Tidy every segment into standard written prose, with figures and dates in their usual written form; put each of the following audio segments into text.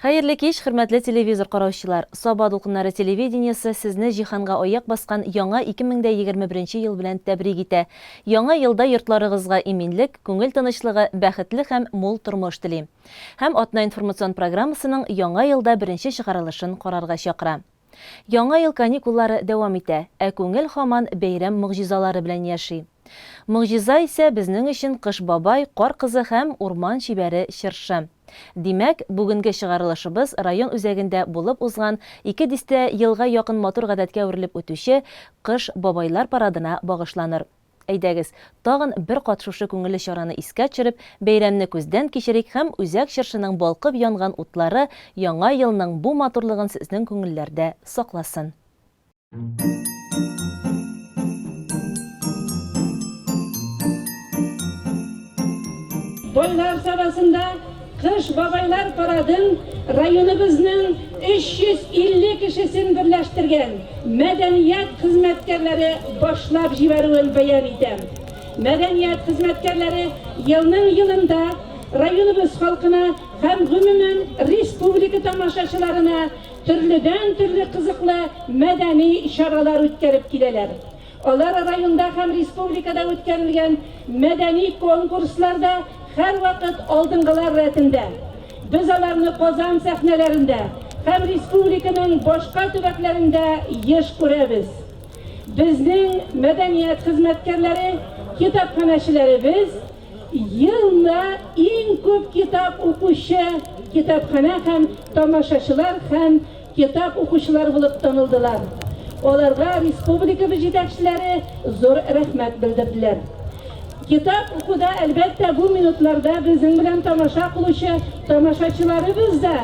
Хәерле кич, хөрмәтле телевизор караучылар! Саба дулкыннары телевидениесе сезне җиһанга аяк баскан яңа 2021 ел белән тәбрик итә. Яңа елда йортларыгызга иминлек, күңел тынычлыгы, бәхетле һәм мул тормыш тели. Һәм атна информацион программасының яңа елда беренче чыгарылышын карарга чакыра. Яңа ел каникуллары дәвам итә, ә күңел һаман бәйрәм могҗизалары белән яши. Могҗиза исә безнең өчен Кыш бабай, Кар кызы һәм урман чибәре чыршы. Димәк, бүгенге чыгарылышыбыз район үзәгендә булып узган ике дистә елга якын матур гадәткә әверелеп үтүче Кыш бабайлар парадына багышланыр. Әйдәгез, тагын бер кат шушы күңелле чараны искә төшереп, бәйрәмне күздән кичерик һәм үзәк чыршының балкып янган утлары Яңа елның бу матурлыгын сезнең күңелләрдә сакласын. Байлар Сабасында Кыш бабайлар парадын районыбызның 350 кешесен берләштергән мәдәният хезмәткәрләре башлап җибәрүен бәян итәм. Мәдәният хезмәткәрләре елның-елында районыбыз халкына һәм, гомумән, республика тамашачыларына төрледән-төрле кызыклы мәдәни чаралар үткәреп киләләр. Алар районда һәм республикада үткәрелгән мәдәни конкурсларда һәрвакыт алдынгылар рәтендә. Без аларны Казан сәхнәләрендә һәм республиканың башка төбәкләрендә еш күрәбез. Безнең мәдәният хезмәткәрләре, китапханәчеләребез елна иң күп китап укучы китапханә һәм тамашачылар һәм Китап укучылар булып танылдылар. Аларга республикабыз җитәкчеләре зур рәхмәт белдерделәр. Китап укуда, әлбәттә, бу минутларда безнең белән тамаша кылучы тамашачыларыбыз да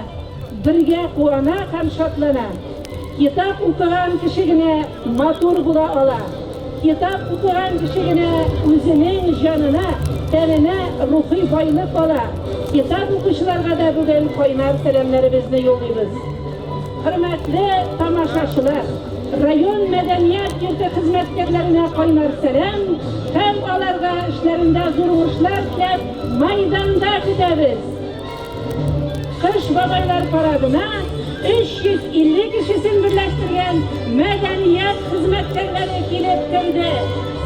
бергә куана һәм шатлана. Китап укыган кеше генә матур була ала. Китап укыган кеше генә үзенең җанына, тәненә рухи байлык ала. Китап укучыларга да бүген кайнар сәламнәребезне юллыйбыз. Хөрмәтле тамашачылар, район мәдәният йорты хезмәткәрләренә кайнар сәлам һәм аларга эшләрендә зур уңышлар теләп, мәйданда көтәбез! Кыш бабайлар парадына 350 кешесен берләштергән мәдәният хезмәткәрләре килеп керде.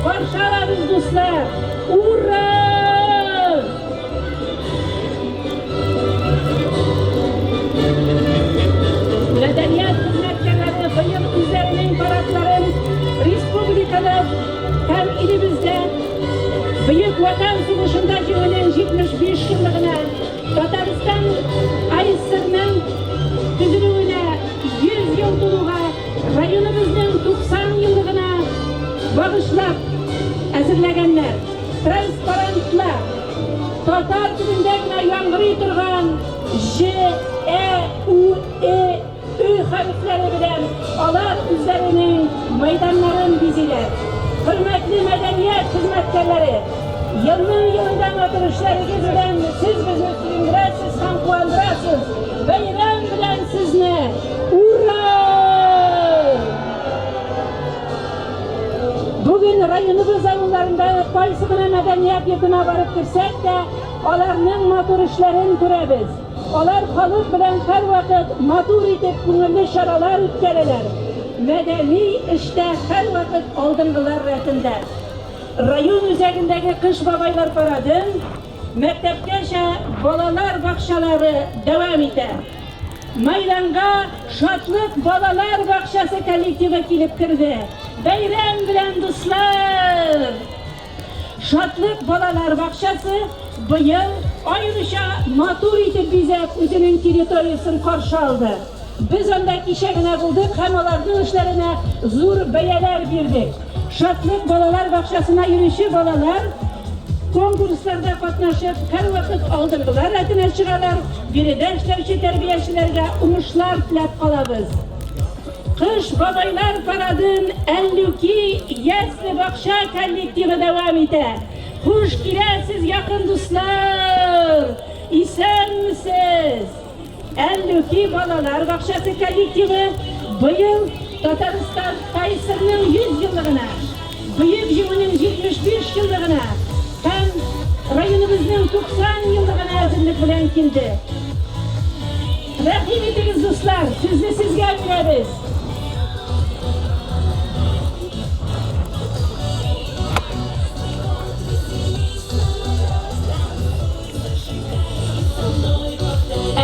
Каршы алабыз, дуслар! Ура! Мәдәният хезмәткәрләре быел үзләренең парадларын республикада һәм илебездә Бөек Ватан сугышында Җиңүнең 75 еллыгына, Татарстан АССРның төзелүенә 100 ел тулуга, районыбызның 90 еллыгына багышлап әзерләгәннәр. Транспарантлар, татар телендә генә яңгырый торган Ж, Э, У, Э, Ө хәрефләре белән алар үзләренең мәйданнарын бизиләр. Хөрмәтле мәдәният хезмәткәрләре, елның-елында матур эшләрегез белән сез безне сөендерәсез һәм куандырасыз. Бәйрәм белән сезне! Ура! Бүген районыбыз авылларындагы кайсы гына мәдәният йортына барып керсәк тә, аларның матур эшләрен күрәбез. Алар халык белән һәрвакыт матур итеп күңелле чаралар үткәрәләр, мәдәни эштә һәрвакыт алдынгылар рәтендә. Район үзәгендәге Кыш бабайлар парадын мәктәпкәчә балалар бакчалары дәвам итә. Мәйданга Шатлык балалар бакчасы коллективы килеп керде. Бәйрәм белән, дуслар! Шатлык балалар бакчасы быел аеруча матур итеп бизәп үзенең территориясен каршы алды. Без анда кичә генә булдык һәм аларның эшләренә зур бәяләр бирдек. Шатлык балалар бакчасына йөрүче балалар конкурсларда катнашып, һәрвакыт алдынгылар рәтенә чыгалар, биредә эшләүче тәрбиячеләргә уңышлар теләп калабыз. Кыш бабайлар парадын Әллүки ясле-бакча коллективы дәвам итә. Хуш киләсез, якын дуслар! Исәнмесез! Әллүки балалар бакчасы коллективы быел Татарстан АССРның 100 еллыгына, Бөек Җиңүнең 75 еллыгына һәм районыбызның 90 еллыгына әзерлек белән килде. Рәхим итегез, дуслар, сүзне сезгә бирәбез.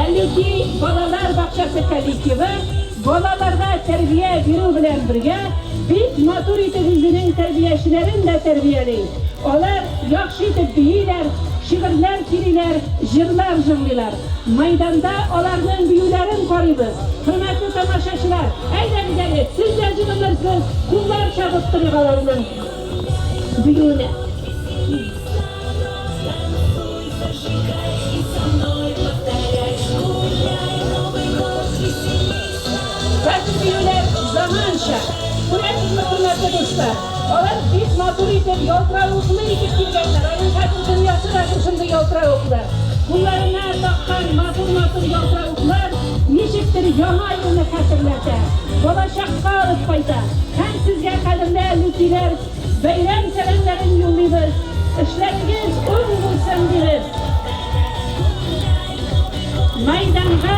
Әллүки балалар бакчасы коллективы балаларга тәрбия бирү белән бергә бик матур итеп үзенең тәрбиячеләрен дә тәрбияли. Алар яхшы итеп бииләр, шигырьләр сөйлиләр, җырлар җырлыйлар. Мәйданда аларның биюләрен карыйбыз. Хөрмәтле тамашачылар, әйдәгез әле, сез дә җыгылырсыз, куллар чабып торыйк аларның биюенә. Хәзер биюләр заманча. Күрәсезме, хөрмәтле дуслар, алар бик матур итеп, ялтыравыклы итеп килгәннәр. Аның хәзер дөньясы да шушындый ялтыравыклы. Кулларына таккан матур-матур ялтыравыклар ничектер Яңа елны хәтерләтә, балачакка алып кайта. Һәм сезгә, кадерле әллүкиләр, Бәйрәм сәламнәрен юллыйбыз, эшләрегез уң булсын, дибез. Мәйданга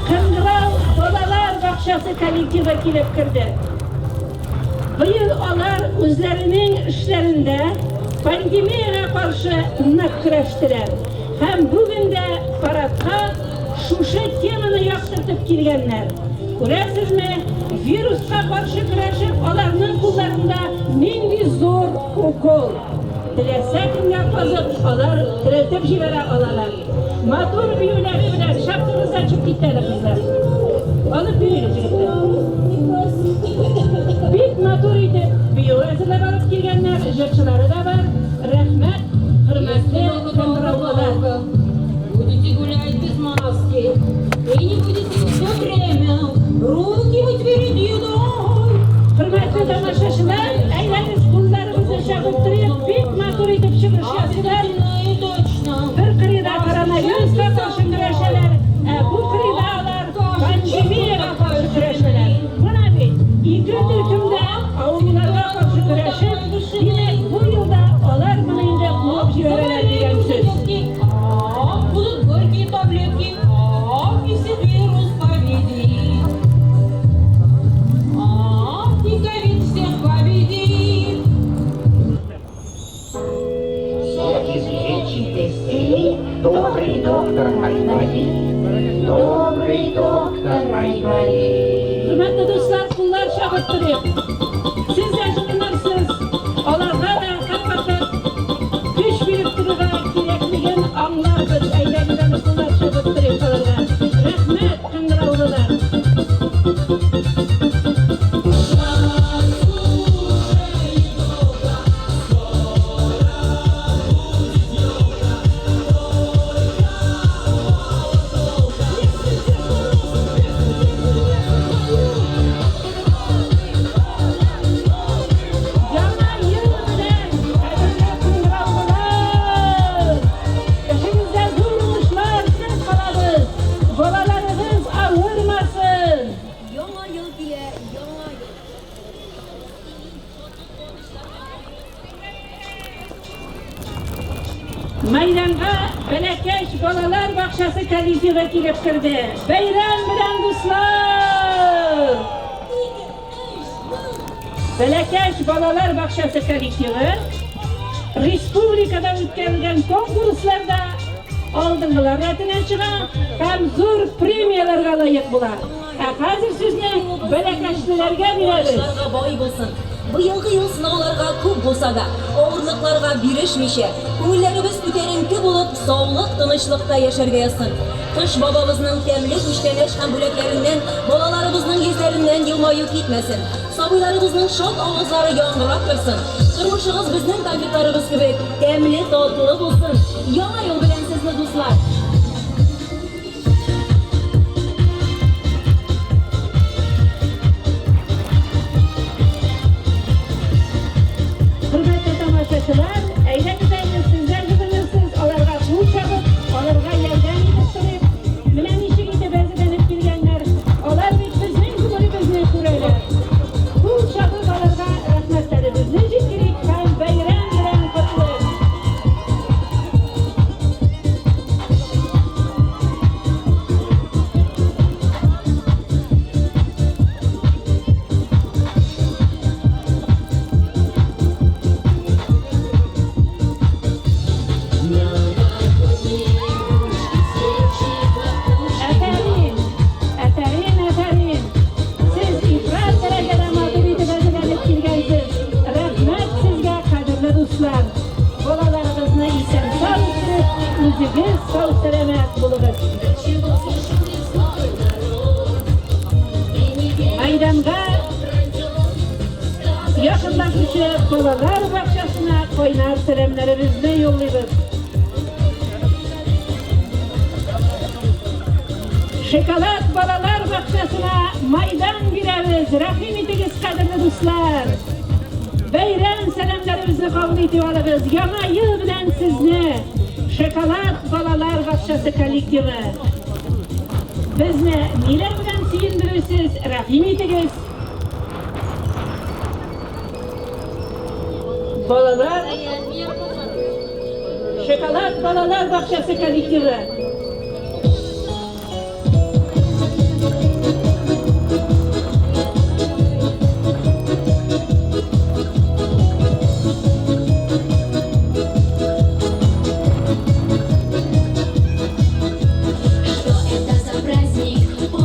Кыңгырау балалар бакчасы коллективы килеп керде. Быел алар үзләренең эшләрендә пандемиягә каршы нык көрәштеләр һәм бүген дә парадка шушы теманы яктыртып килгәннәр. Күрәсезме, вируска каршы көрәшеп, аларның кулларында нинди зур укол. Теләсә кемгә казып, алар терелтеп җибәрә алалар. Матур биюләре белән шапкагыздан чыгып китте әле, кызлар. Алып бирегез, егетләр. Бик матур итеп бию әзерләп алып килгәннәр, җырчылары да бар. Рәхмәт, хөрмәтле кыңгыраулылар. Будете гулять без маски и не будете все время руки мыть перед едой. Хөрмәтле тамашачылар, әйдәгез кулларыбызны чабып торыйк, бик матур итеп чыгыш ясыйлар. Обязательно и точно. Бер кырыйда коронавируска каршы көрәшәләр, ә бу кырыйда алар пандемиягә каршы көрәшәләр. Менә бит ике төркемдә авыруларга каршы көрәшеп, димәк, бу елда алар моны инде куып җибәрәләр дигән сүз. А, будут горькие таблетки, а, и все вирус победит. А, и ковид всех победит. Всех излечит, исцелит добрый доктор Айболит, добрый доктор Айболит. Хөрмәтле дуслар, куллар чабып торыйк. Сез дә җыгылырсыз, аларга да һәрвакыт көч биреп торырга кирәклеген аңларбыз. Әйдәгез әле куллар чабып торыйк аларга. Рәхмәт, кыңгыраулылар. Яңа ел белән, кадерле кыңгыраулылар! Эшегездә зур уңышлар теләп калабыз. Балаларыгыз авырмасын. Яңа ел килә, яңа ел. Мәйданга Бәләкәч балалар бакчасы коллективы килеп керде. Бәйрәм белән, дуслар! Бәләкәч балалар бакчасы коллективы республикада үткәрелгән конкурсларда алдынгылар рәтенә чыга һәм зур премияләргә лаек була. Ә хәзер сүзне бәләкәчлеләргә бирәбез. Уңышларга бай булсын. Быелгы ел сынауларга күп булса да, авырлыкларга бирешмичә, күңелләребез күтәренке булып, саулык, тынычлыкта яшәргә язсын. Кыш бабабызның тәмле күчтәнәч һәм бүләкләреннән балаларыбызның йөзләреннән елмаю китмәсен. Сабыйларыбызның шат авазлары яңгырап торсын. Тормышыгыз безнең конфетларыбыз кебек тәмле, татлы булсын. Яңа ел белән сезне, дуслар! Хөрмәтле тамашачылар, әйдәгез әле сезләр җыгылырсыз, аларга кул чабып, аларга ярдәм итеп торыйк. Менә ничек итеп әзерләнеп килгәннәр. Алар бит безнең күңелебезне күрәләр. Кул чабып аларга рәхмәтләребезне җиткерик һәм бәйрәм белән котлыйк. Гимназия балалар бакчасына кайнар сәламнәребезне юллыйбыз. Шоколад балалар бакчасына майдан бирәбез. Рәхим итегез, кадерле дуслар. Бәйрәм сәламнәребезне кабул итеп алыгыз. Яңа ел белән сезне! Шоколад балалар бакчасы коллективы. Безне ниләр белән сөендерерсез, рәхим итегез. Балалар Шоколад балалар бакчасы коллективы.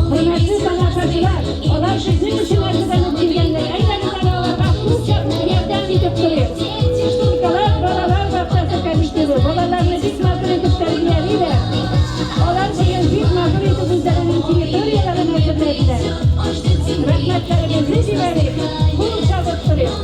Хөрмәтле тамашачылар, алар сезнең өчен әзерләнеп килгәннәр. Әйдәгез әле аларга кул чабып ярдәм итеп торыйк. Шоколад балалар бакчасы коллективы балаларны бик матур итеп тәрбиялиләр. Алар быел бик матур итеп үзләренең территорияләрен әзерләделәр. Рәхмәтләребезне җибәрик, кул чабып торыйк.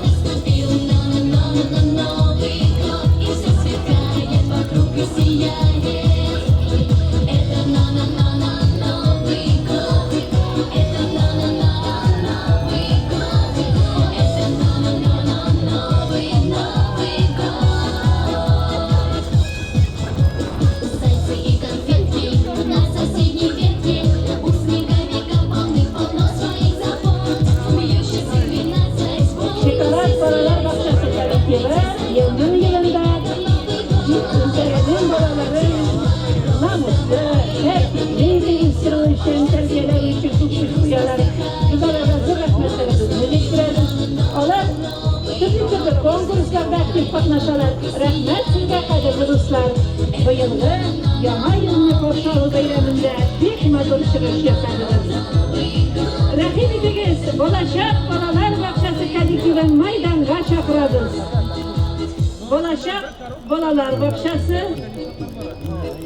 Шоколад балалар бакчасы коллективы елның-елында үзләренең балаларын намуслы, тәртипле итеп үстерү өчен, тәрбияләү өчен күп көч куялар. Без аларга зур рәхмәтләребезне җиткерәбез. Алар төрле-төрле конкурсларда актив катнашалар. Рәхмәт сезгә, кадерле дуслар! Быелгы Яңа елны каршы алу бәйрәмендә бик матур чыгыш ясадыгыз. Рәхим итегез, Балачак балалар бакчасы коллективын майданга чакырабыз. Балачак балалар бакчасы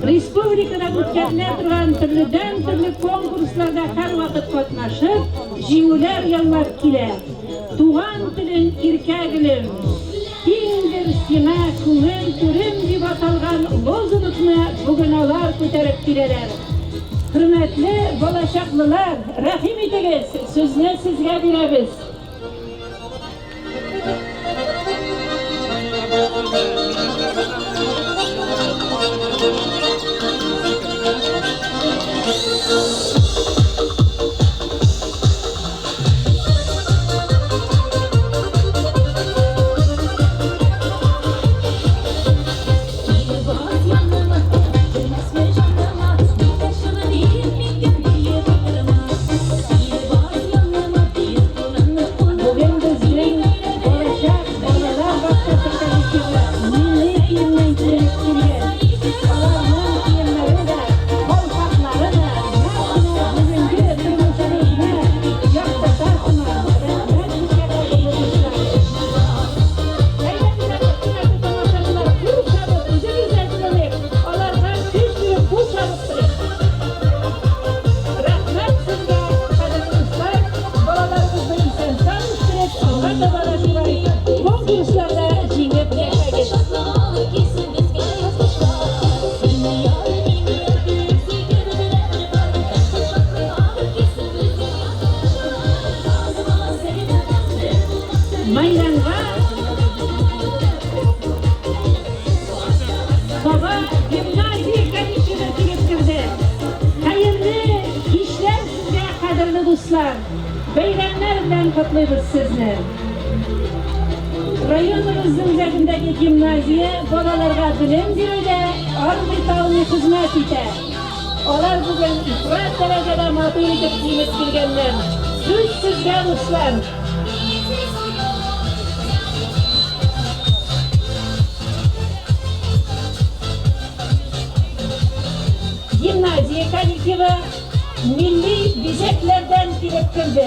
республикада үткәрелә торган төрледән-төрле конкурсларда һәрвакыт катнашып, җиңүләр яулап килә. Туган телең иркә гөлем, киңдер сиңа күңел түрем дип аталган лозунгны бүген алар күтәреп киләләр. Хөрмәтле балачаклылар, рәхим итегез, сүзне сезгә бирәбез. Бүген безнең Балачак балалар бакчасы коллективы милли киемнән киенеп килгән. Аларның киемнәре дә, калфаклары да нәкъ менә бүгенге тормышыбызны яктырта сыман. Рәхмәт сезгә, кадерле дуслар! Әйдәгез әле, хөрмәтле тамашачылар, кул чабып, үзегез дә җылыныйк, аларга көч биреп кул чабып торыйк. Рәхмәт сезгә, кадерле дуслар, балаларыбызны исән-сау үстереп, алга таба да шулай конкурсларда җиңеп яшәгез. Мәйданга Саба гимназия коллективы килеп керде. Хәерле кичләр сезгә, кадерле дуслар! Бәйрәмнәр белән котлыйбыз сезне! Районыбызның үзәгендәге гимназия балаларга белем бирүдә армый-талмый хезмәт итә. Алар бүген ифрат дәрәҗәдә матур итеп киенеп килгәннәр. Сүз сезгә, дуслар! Гимназия коллективы милли бизәкләрдән килеп керде,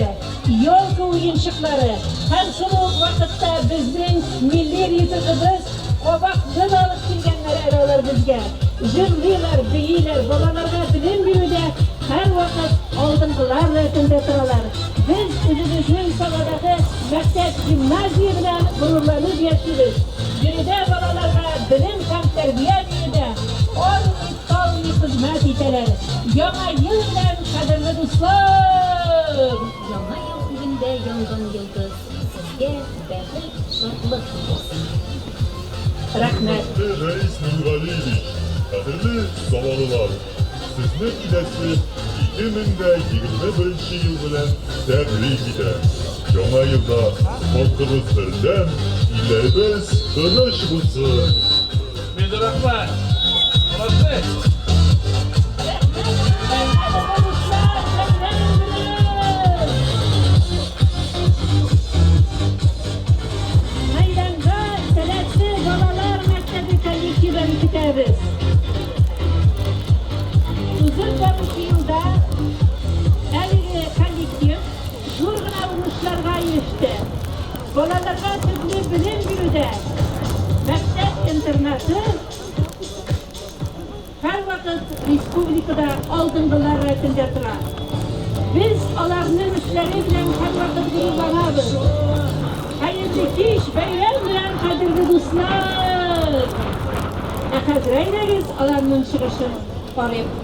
елка уенчыклары һәм шул ук вакытта безнең милли ризыгыбыз кабакны да алып килгәннәр әле алар безгә. Җырлыйлар, бииләр, балаларга белем бирүдә һәрвакыт алдынгылар рәтендә торалар. Без. үзебезнең Сабадагы мәктәп-гимназия белән горурланып яшибез. Биредә балаларга белем һәм тәрбия бирүдә армый-талмый хезмәт итәләр. Яңа ел белән, кадерле дуслар! Яңа ел күгендә янган йолдыз сезгә бәхет, шатлык китерсен. Рәхмәт. Хөрмәтле Рәис Нургалиевич, кадерле сабалылар! Сезне киләсе 2021 ел белән тәбрик итәм! Яңа елда халкыбыз бердәм, илләребез тыныч булсын! Рәхмәт! Молодцы! Мәйданга сәләтле балалар мәктәбе коллективын көтәбез. Узып баручы елда әлеге коллектив зур гына уңышларга иреште. Балаларга төпле белем бирүдә мәктәп-интернаты һәрвакыт республикада алдынгылар рәтендә тора. Без аларның эшләре белән һәрвакыт горурланабыз. Хәерле кич, бәйрәм белән, кадерле дуслар! Ә хәзер әйдәгез аларның чыгышын карыйк.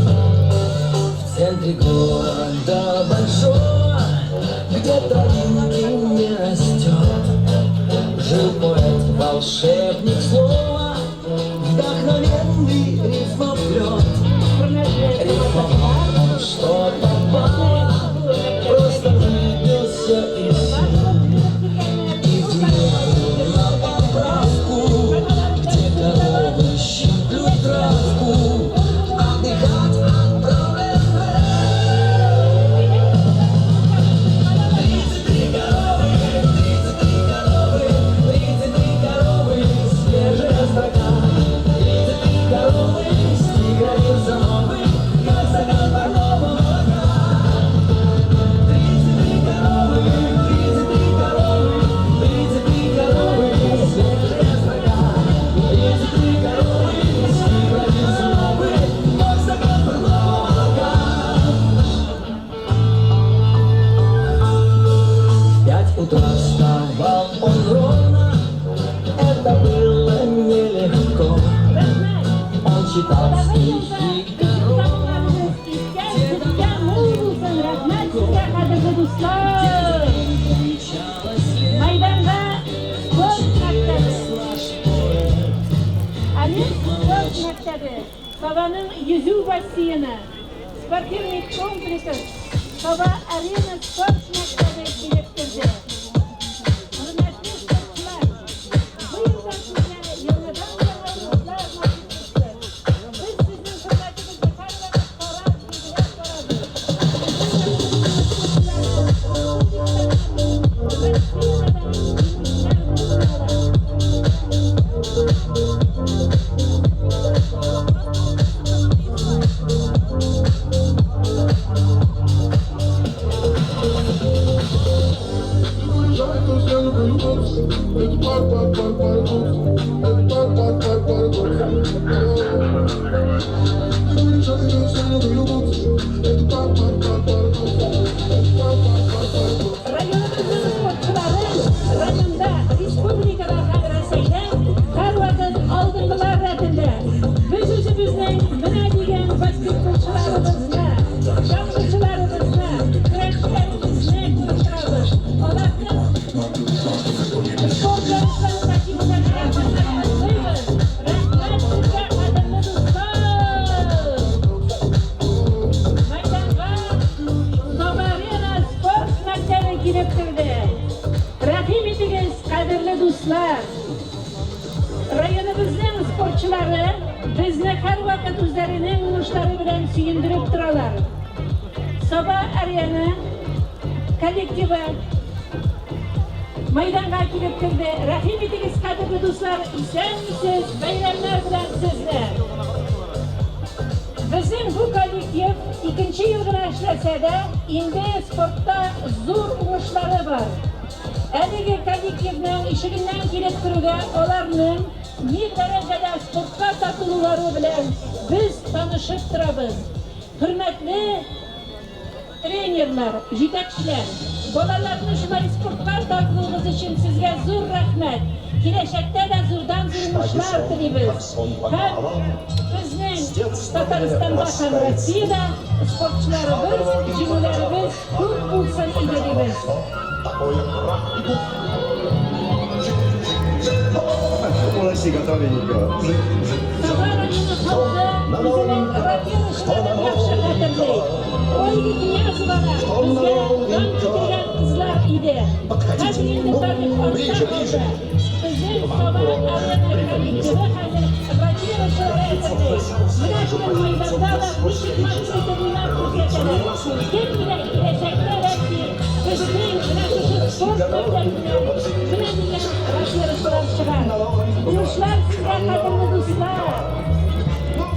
В центре города большого, где травинки не растет, жил поэт, волшебник слова, вдохновенный рифмоплет. Хөрмәтле Рифмовал он что попало, просто выбился из сил. И въехал на поправку, где коровы щиплют травку, отдыхать отправлен в 33 коровы, 33 коровы, 33 коровы, свежая строка. 33 коровы, стих родился новый, как стакан парного молока. 33 коровы, 33 коровы, 33 коровы, свежая строка. 33 коровы, стих родился новый, как стакан парного молока. В 5 утра вставал он ровно, это было нелегко. Рәхмәт! Он читал Алдагы елда стихи безнең коров. табыннарыбыз иткә, сөткә мул булсын. Рәхмәт сезгә, кадерле дуслар! Мчалась лето, Мәйданга спорт мәктәбе. наш поэт. Олимп спорт мәктәбе, Сабаның йөзү бассейны, спортивный комплекс, Саба арена спорт мәктәбе килеп керде. Хөрмәтле спортчылар, быел да сезгә яңадан-яңа уңышлар насыйп итсен. Без сезнең хөрмәтегезне һәрвакыт карап, билгеләп барабыз. Безнең спортчылар Россиядән җиңүчеләр булып торалар. Районыбызның спортчылары районда, республикада һәм Рәсәйдә һәрвакыт алдынгылар рәтендә. Без үзебезнең менә дигән баскетболчыларыбызны, чаңгычыларыбызны, көрәшчеләребезне күреп торабыз. Аларның спорт ярышларында җиңүләренә котлыйбыз. Рәхмәт сезгә, кадерле дуслар! Мәйданга Саба Арена спорт мәктәбе килеп керде. Рәхим итегез, кадерле дуслар! Районыбызның спортчылары безне һәрвакыт үзләренең уңышлары белән сөендереп торалар. Саба Арена коллективы мәйданга килеп керде. Рәхим итегез, кадерле дуслар, исәнмесез, бәйрәмнәр белән сезне! Безнең бу коллектив коллектив икенче ел гына эшләсә дә, инде спортта зур уңышлары бар. Әлеге коллективның ишегеннән килеп керүгә аларның ни дәрәҗәдә спортка тартылулары белән без танышып торабыз. Хөрмәтле тренерлар, җитәкчеләр, балаларны шулай спортка тартуыгыз өчен сезгә зур рәхмәт. Киләчәктә дә зурдан-зур уңышлар телибез. Һәм безнең Татарстанда һәм Россиядә спортчыларыбыз, җиңүләребез күп булсын иде дибез. Саба районы халкы үзенең рапирачыларын яхшы хәтерли. Ольга Князева да безгә дан китергән кызлар иде. Хәзер инде тарих артта калды. Безнең Саба Арена коллективы хәзер рапирачылар әзерли. Менә бүген мәйданда да ничек матур итеп уйнап күрсәтәләр. Кем белә, киләчәктә бәлки безнең менә шушы спорт мәктәбеннән менә дигән рапирачылар чыгар. Уңышлар сезгә, кадерле дуслар!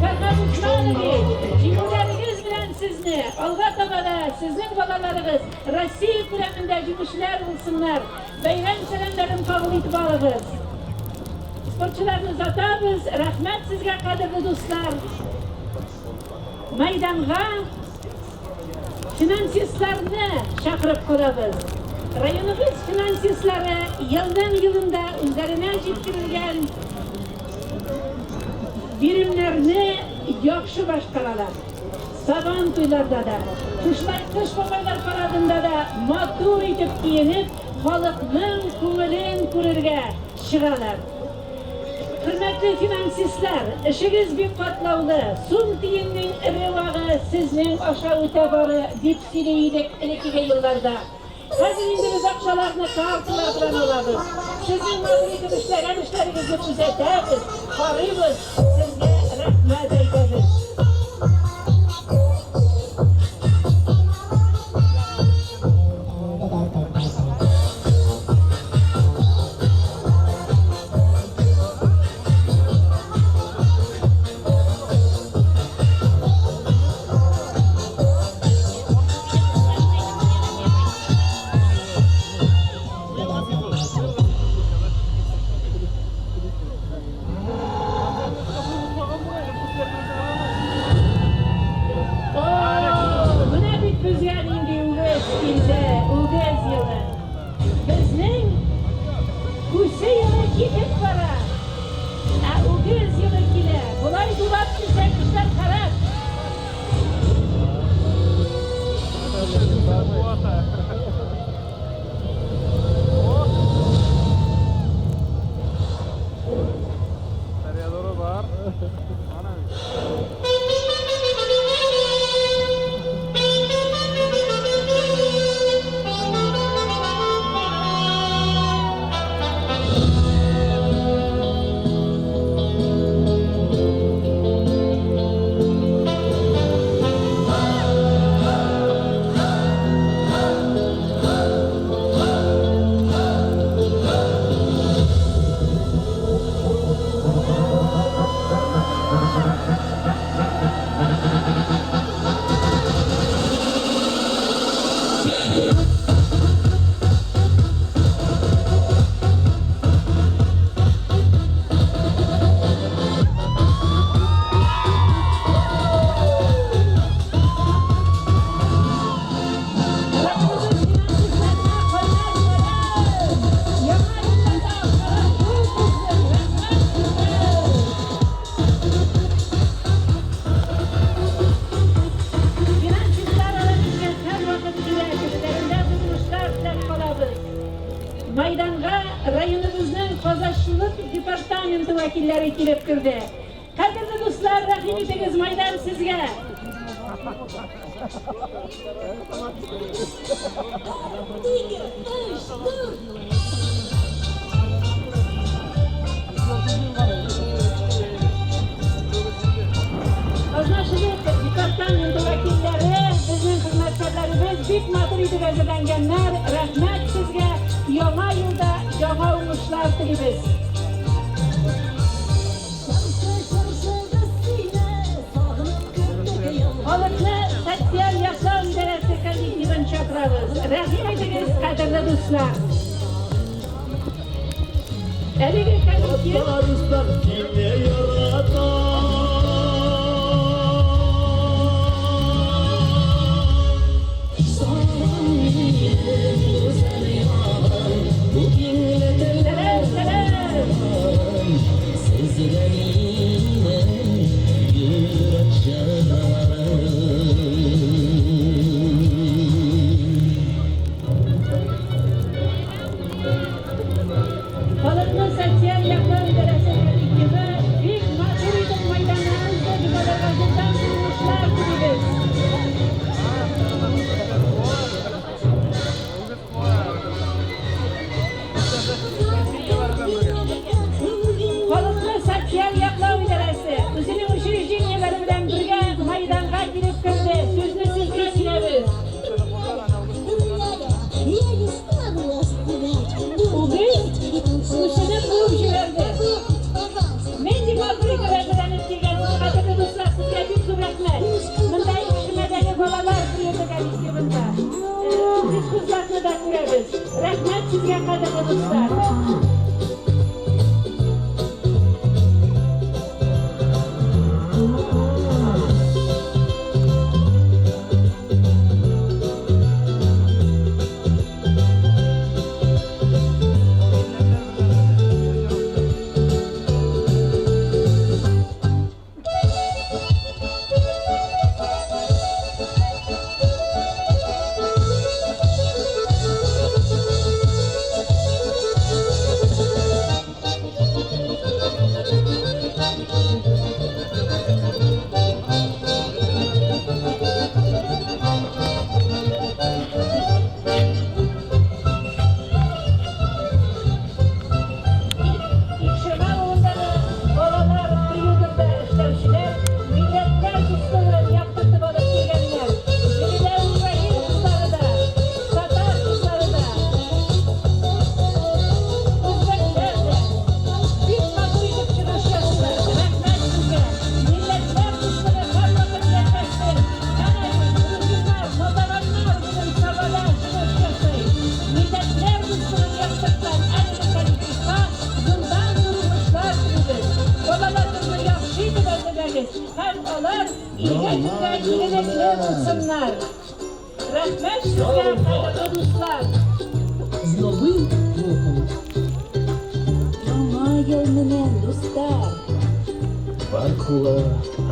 Фәрһад Усманович, җиңүләрегез белән сезне! Алга таба да сезнең балаларыгыз Россия күләмендә җиңүчеләр булсыннар! Бәйрәм сәламнәрен кабул итеп алыгыз! Спортчыларны озатабыз. Рәхмәт сезгә, кадерле дуслар! Мәйданга финансистларны чакырып калабыз. Районыбыз финансистлары елның-елында үзләренә җиткерелгән биремнәрне яхшы башкаралар. Сабан туйларда да, шушылай Кыш бабайлар парадында да матур итеп киенеп, халыкның күңелен күрергә чыгалар. Хөрмәтле финансистлар, эшегез бик катлаулы, сум тиеннең эре вагы сезнең аша үтә бары, дип сөйли идек элеккеге елларда. Хәзер инде без акчаларны карталар белән алабыз. Сезнең матур итеп эшләгән эшләрегезне күзәтәбез, карыйбыз, сезгә рәхмәт әйтәбез. О, менә бит безгә нинди үгез килде, үгез елы. Безнең күсе елы китеп бара, ә үгез елы килә. Болай дулап килсәк, эшләр харап. Районыбыз финансистларына кайнар сәлам! Яңа елларда акчалар күп булсын! Рәхмәт сезгә! Финансистлар ала безгә һәрвакыт кирәк, эшләрендә зур уңышлар теләп калабыз. Мәйданга районыбызның казачылык департаменты вәкилләре килеп керде. Кадерле дуслар, рәхим итегез, мәйдан сезгә! Ике, өч, дүрт. Казначылык департаменты вәкилләре, безнең хезмәткәрләребез бик матур итеп әзерләнгәннәр. Рәхмәт сезгә! Яңа елда яңа уңышлар телибез! Чыршы, чыршы, без сине сагынып көттек еллар. чакырабыз. Рәхим итегез, кадерле дуслар. Әлеге коллектив Татарстан сине ярата. Сабам минем гүзәл ягым, бу иңле Сәлам, сәлам! Сезгә минем йөрәк җырларым. Халыкны социаль яклау идарәсе коллективы бик матур итеп мәйданны узды, без аларга зурдан зур уңышлар телибез. Халыкны социаль яклау идарәсе үзенең учреждениеләре белән бергә мәйданга килеп керде. Сүзне сезгә бирәбез. Я не стану вас пугать. Үгез күсене куып җибәрде. Пожалуйста. Нинди матур итеп әзерләнеп килгәнсез, кадерле дуслар, сезгә бик зур рәхмәт. Монда Икшермәдәге балалар приюты коллективында. Үгез кызларны да күрәбез. Рәхмәт сезгә, кадерле дуслар. Икшермә авылындагы балалар приютында эшләүчеләр милләтләр дуслыгын яктыртып алып килгәннәр. Биредә украин кызлары да, татар кызлары да, үзбәкләр дә бик матур итеп чыгыш ясыйлар. Рәхмәт сезгә. Милләтләр дуслыгы һәрвакыт яшәсен. Әнә бит грузиннар, молдаваннар бүген Сабада чыгыш ясый. Милләтләр дуслыгын яктырткан әлеге коллективка зурдан зур уңышлар телибез. Балаларыгызны яхшы итеп әзерләгез һәм алар илгә көнгә игелекле булсыннар. Рәхмәт сезгә, кадерле дуслар. З Новим роком! Яңа ел менән, дуслар! Varkula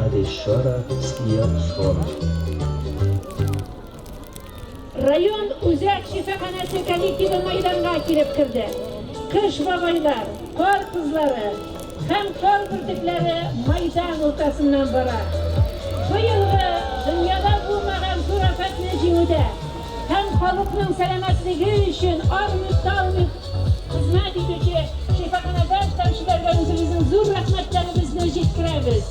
Adeshara Skia Sora. Район үзәк шифаханәсе коллективы мәйданга килеп керде. Кыш бабайлар, кар кызлары һәм кар бөртекләре мәйдан уртасыннан бара. Быелгы дөньяда булмаган зур афәтне җиңүдә һәм халыкның сәламәтлеге өчен армый-талмый хезмәт итүче шифаханәдә эшләүчеләргә үзебезнең зур рәхмәтләребезне җиткерәбез.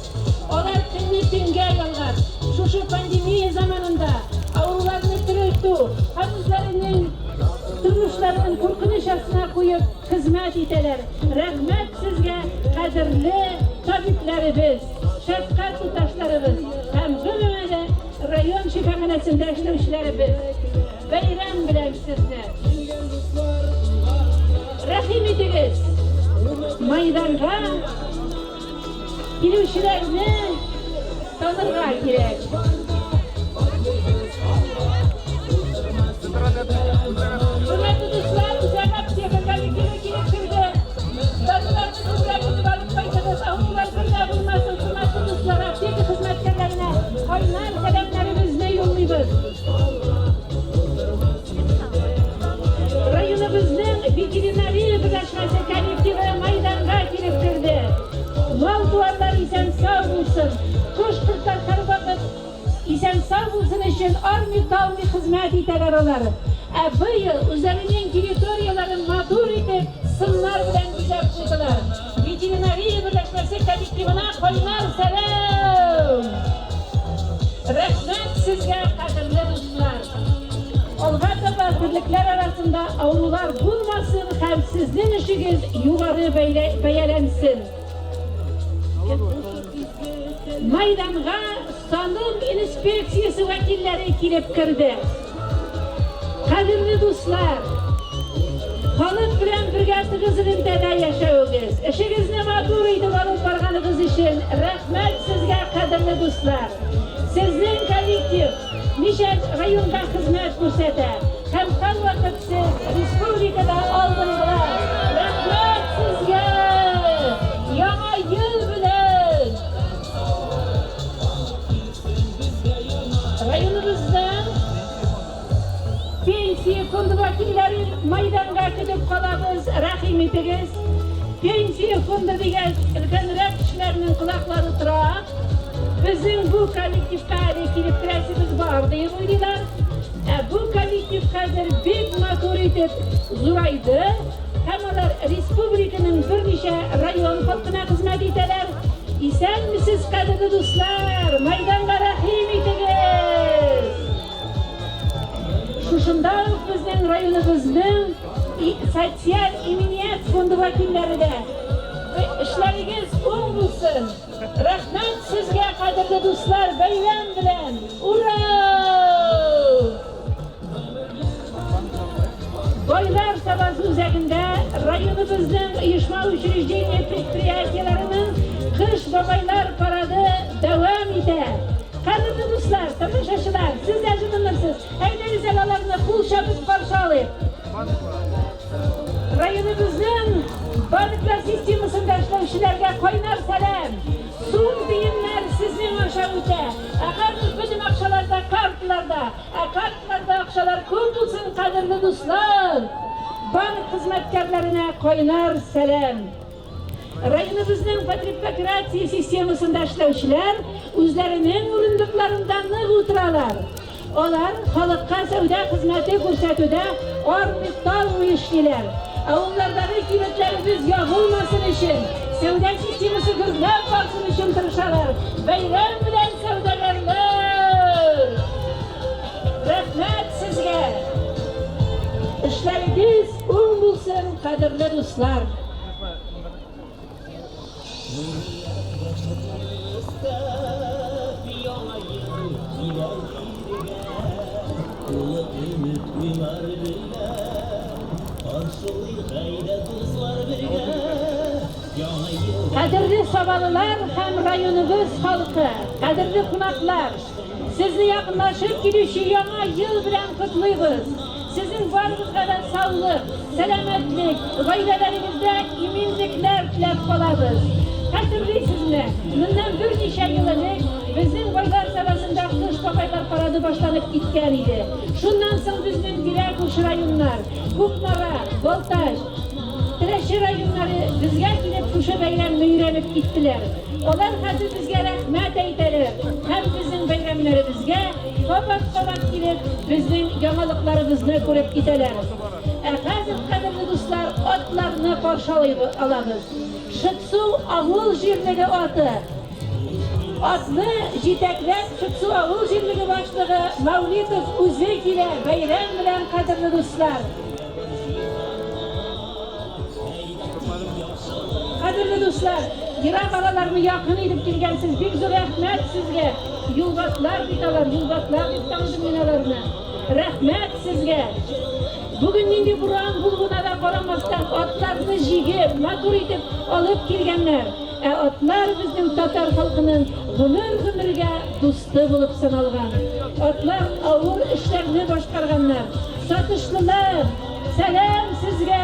Алар көнне төнгә ялгап, шушы пандемия заманында авыруларны терелтү һәм үзләренең тормышларын куркыныч астына куеп хезмәт итәләр. Рәхмәт сезгә, кадерле табибләребез, шәфкать туташларыбыз һәм гомумән район шифаханәсендә эшләүчеләребез. Бәйрәм белән сезне! Рәхим итегез! Мәйданга килүчеләрне танырга кирәк. Хөрмәтле дуслар, үзәк аптека коллективы килеп керде. Даруларны күбрәк итеп алып кайтыгыз, авырулар бер дә булмасын. Хөрмәтле дуслар, аптека хезмәткәрләренә кайнар сәламнәребезне юллыйбыз. Районыбызның ветеринария берләшмәсе коллективы мәйданга килеп керде. Мал-туарлар исән-сау булсын, кош-кортлар һәрвакыт исән-сау булсын өчен армый-талмый хезмәт итәләр алар. Ә быел үзләренең территорияләрен матур итеп сыннар белән бизәп куйдылар. Ветеринария берләшмәсе коллективына кайнар сәлам! Рәхмәт сезгә, кадерле дуслар! Алга таба терлекләр арасында авырулар булмасын һәм сезнең эшегез югары бәяләнсен. Мәйданга салым инспекциясе вәкилләре килеп керде. Кадерле дуслар, халык белән бергә тыгыз элемтәдә яшәвегез, эшегезне матур итеп алып барганыгыз өчен рәхмәт сезгә, кадерле дуслар. Сезнең коллектив ничә районда хезмәт күрсәтә һәм һәрвакыт сез республикада алдынгылар. Рәхмәт сезгә! Яңа ел белән! Районыбыздан Пенсия фонды вәкилләрен мәйданга көтеп калабыз, рәхим итегез. Пенсия фонды дигәч, өлкәнрәк кешеләрнең колаклары тора. Безнең бу коллективка әле килеп керәсебез бар, диеп уйлыйлар. Ә бу коллектив хәзер бик матур итеп зурайды һәм алар республиканың берничә район халкына хезмәт итәләр. Исәнмесез, кадерле дуслар! Мәйданга рәхим итегез! Шушында ук безнең районыбызның социаль иминият фонды вәкилләре дә. Эшләрегез уң булсын! Рәхмәт сезгә, кадерле дуслар, бәйрәм белән! Ура! Байлар Сабасы үзәгендә районыбызның оешма-учреждение предприятиеләренең Кыш бабайлар парады дәвам итә. Кадерле дуслар, тамашачылар, сез дә җылынырсыз. Әйдәгез әле аларны кул чабып каршы алыйк. Районыбызның банклар системасында эшләүчеләргә кайнар сәлам! Сум тиеннәр сезнең аша үтә. Ә хәзер бөтен акчалар да карталарда. Ә карталарда акчалар күп булсын, кадерле дуслар! Банк хезмәткәрләренә кайнар сәлам! Районыбызның потребкооперация системасында эшләүчеләр үзләренең урындыкларында нык утыралар. Алар халыкка сәүдә хезмәте күрсәтүдә армый-талмый эшлиләр. Авыллардагы кибетләребез ябылмасын өчен, сәүдә системасы гөрләп барсын өчен тырышалар. Бәйрәм белән, сәүдәгәрләр! Рәхмәт сезгә! Эшләрегез уң булсын, кадерле дуслар! Кадерле сабалылар һәм районыбыз халкы, кадерле кунаклар! Сезне якынлашып килүче Яңа ел белән котлыйбыз! Сезнең барыгызга да саулык, сәламәтлек, гаиләләрегездә иминлекләр теләп калабыз. Хәтерлисезме, моннан берничә ел элек безнең Байлар Сабасында Кыш бабайлар парады башланып киткән иде. Шуннан соң безнең тирә-күрше районнар, Кукмара, Балтач, Теләче районнары безгә килеп шушы бәйрәмне өйрәнеп киттеләр. Алар хәзер безгә рәхмәт әйтәләр һәм безнең бәйрәмнәребезгә кабат-кабат килеп, безнең яңалыкларыбызны күреп китәләр. Ә хәзер, кадерле дуслар, атларны каршы алабыз. Шытсу авыл җирлеге аты. Атны җитәкләп Шытсу авыл җирлеге башлыгы Мәүлитов үзе килә. Бәйрәм белән, кадерле дуслар! Кадерле дуслар, ерак араларны якын итеп килгәнсез, бик зур рәхмәт сезгә. Юлбатлар бит алар, юлбатлар дип таныдым мин аларны. Рәхмәт сезгә. Бүген нинди буран булуына да карамастан, атларны җигеп, матур итеп алып килгәннәр. Ә атлар безнең татар халкының гомер-гомергә дусты булып саналган. Атлар авыр эшләрне башкарганнар. Сатышлылар, сәлам сезгә!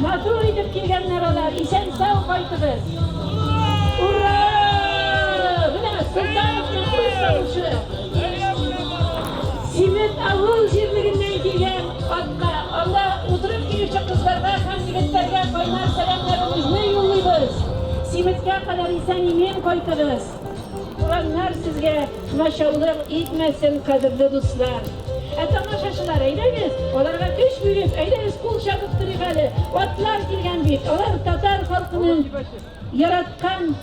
Матур итеп килгәннәр алар, исән-сау кайтыгыз! Ура! Менә Солтановның үз тавышы! Симет авыл җирлегеннән килгән атка, анда утырып килүче кызларга һәм егетләргә кайнар сәламнәребезне юллыйбыз! Симеткә кадәр исән-имин кайтыгыз! Туганнар сезгә комачаулык итмәсен, кадерле дуслар! Ә тамашачылар, әйдәгез, аларга көч биреп, әйдәгез кул чабып торыйк әле. Атлар килгән бит, алар татар халкының яраткан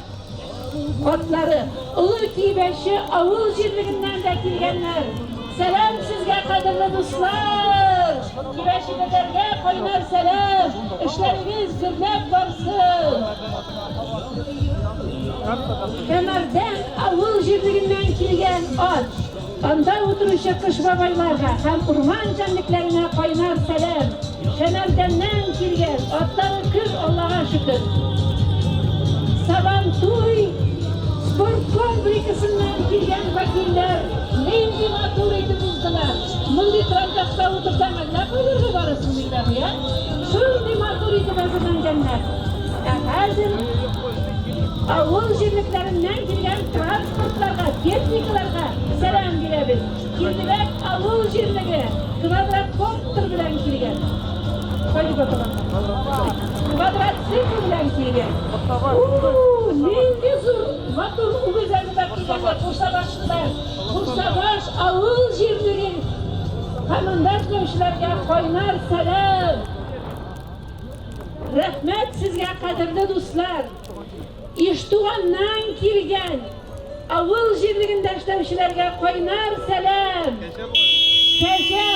атлары. Олы Кибәче авыл җирлегеннән дә килгәннәр. Сәлам сезгә, кадерле дуслар! Кибәчелеләргә кайнар сәлам! Эшләрегез гөрләп барсын! Кәмәрдән авыл җирлегеннән килгән ат. Анда утыручы Кыш бабайларга һәм урман җәнлекләренә кайнар сәлам! Шәмәрдәннән килгән, атлары көр, Аллага шөкер! Сабантуй спорт комплексыннан килгән вәкилләр нинди матур итеп уздылар! Мондый трантаста утырсаң, әллә кайларга барасың, Миргамия? Шундый матур итеп әзерләнгәннәр! Ә хәзер авыл җирлекләреннән килгән транспортларга, техникаларга сәлам бирәбез. Кирлебәк авыл җирлеге квадрокоптер белән килгән. Кай дип атала? Квадроцикл белән килгән. У-у-у, нинди зур, матур үгез әзерләп килгәннәр курсабашлылар. Курсабаш авыл җирлеге һәм анда эшләүчеләргә кайнар сәлам! Рәхмәт сезгә, кадерле дуслар! Иштуганнан килгән авыл җирлегендә эшләүчеләргә кайнар сәлам! Кәҗә!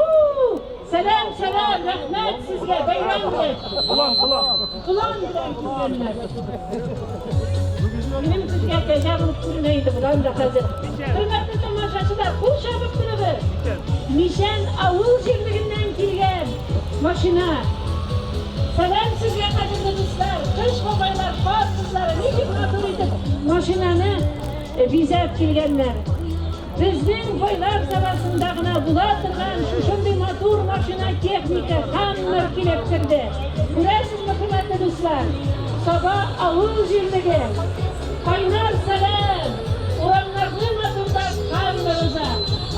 У-у! Сәлам, сәлам! Рәхмәт сезгә! Бәйрәм белән! Болан, болан! Болан белән килгәннәр. Минем күзгә кәҗә булып күренә инде болан да хәзер. Хөрмәтле тамашачылар, кул чабып торыгыз! Мичән авыл җирлегеннән килгән машина. Сәлам сезгә, кадерле дуслар! Кыш бабайлар, кар кызлары ничек матур итеп машинаны бизәп килгәннәр. Безнең байлар сабасында гына була торган шушындый матур машина техника Хаммер килеп керде. Күрәсезме, хөрмәтле дуслар? Саба авыл җирлеге. Кайнар сәлам! Урамнарны матурлап Хаммер уза.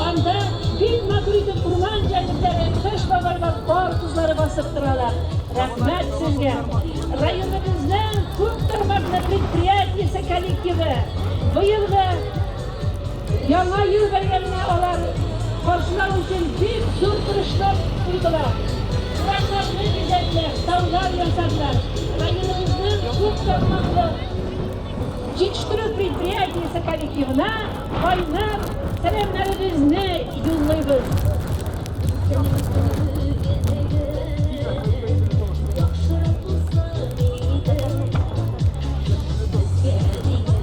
Анда бик матур итеп урман җәнлекләре, Кыш бабайлар, кар кызлары басып торалар. Рәхмәт сезгә! Районыбызның күп тармаклы предприятиесе коллективы быелгы Яңа ел бәйрәменә алар каршылау өчен бик зур тырышлык куйдылар. Урамнарны бизәделәр, таулар ясадылар. Районыбызның күп тармаклы җитештерү предприятиесе коллективына кайнар сәламнәребезне юллыйбыз.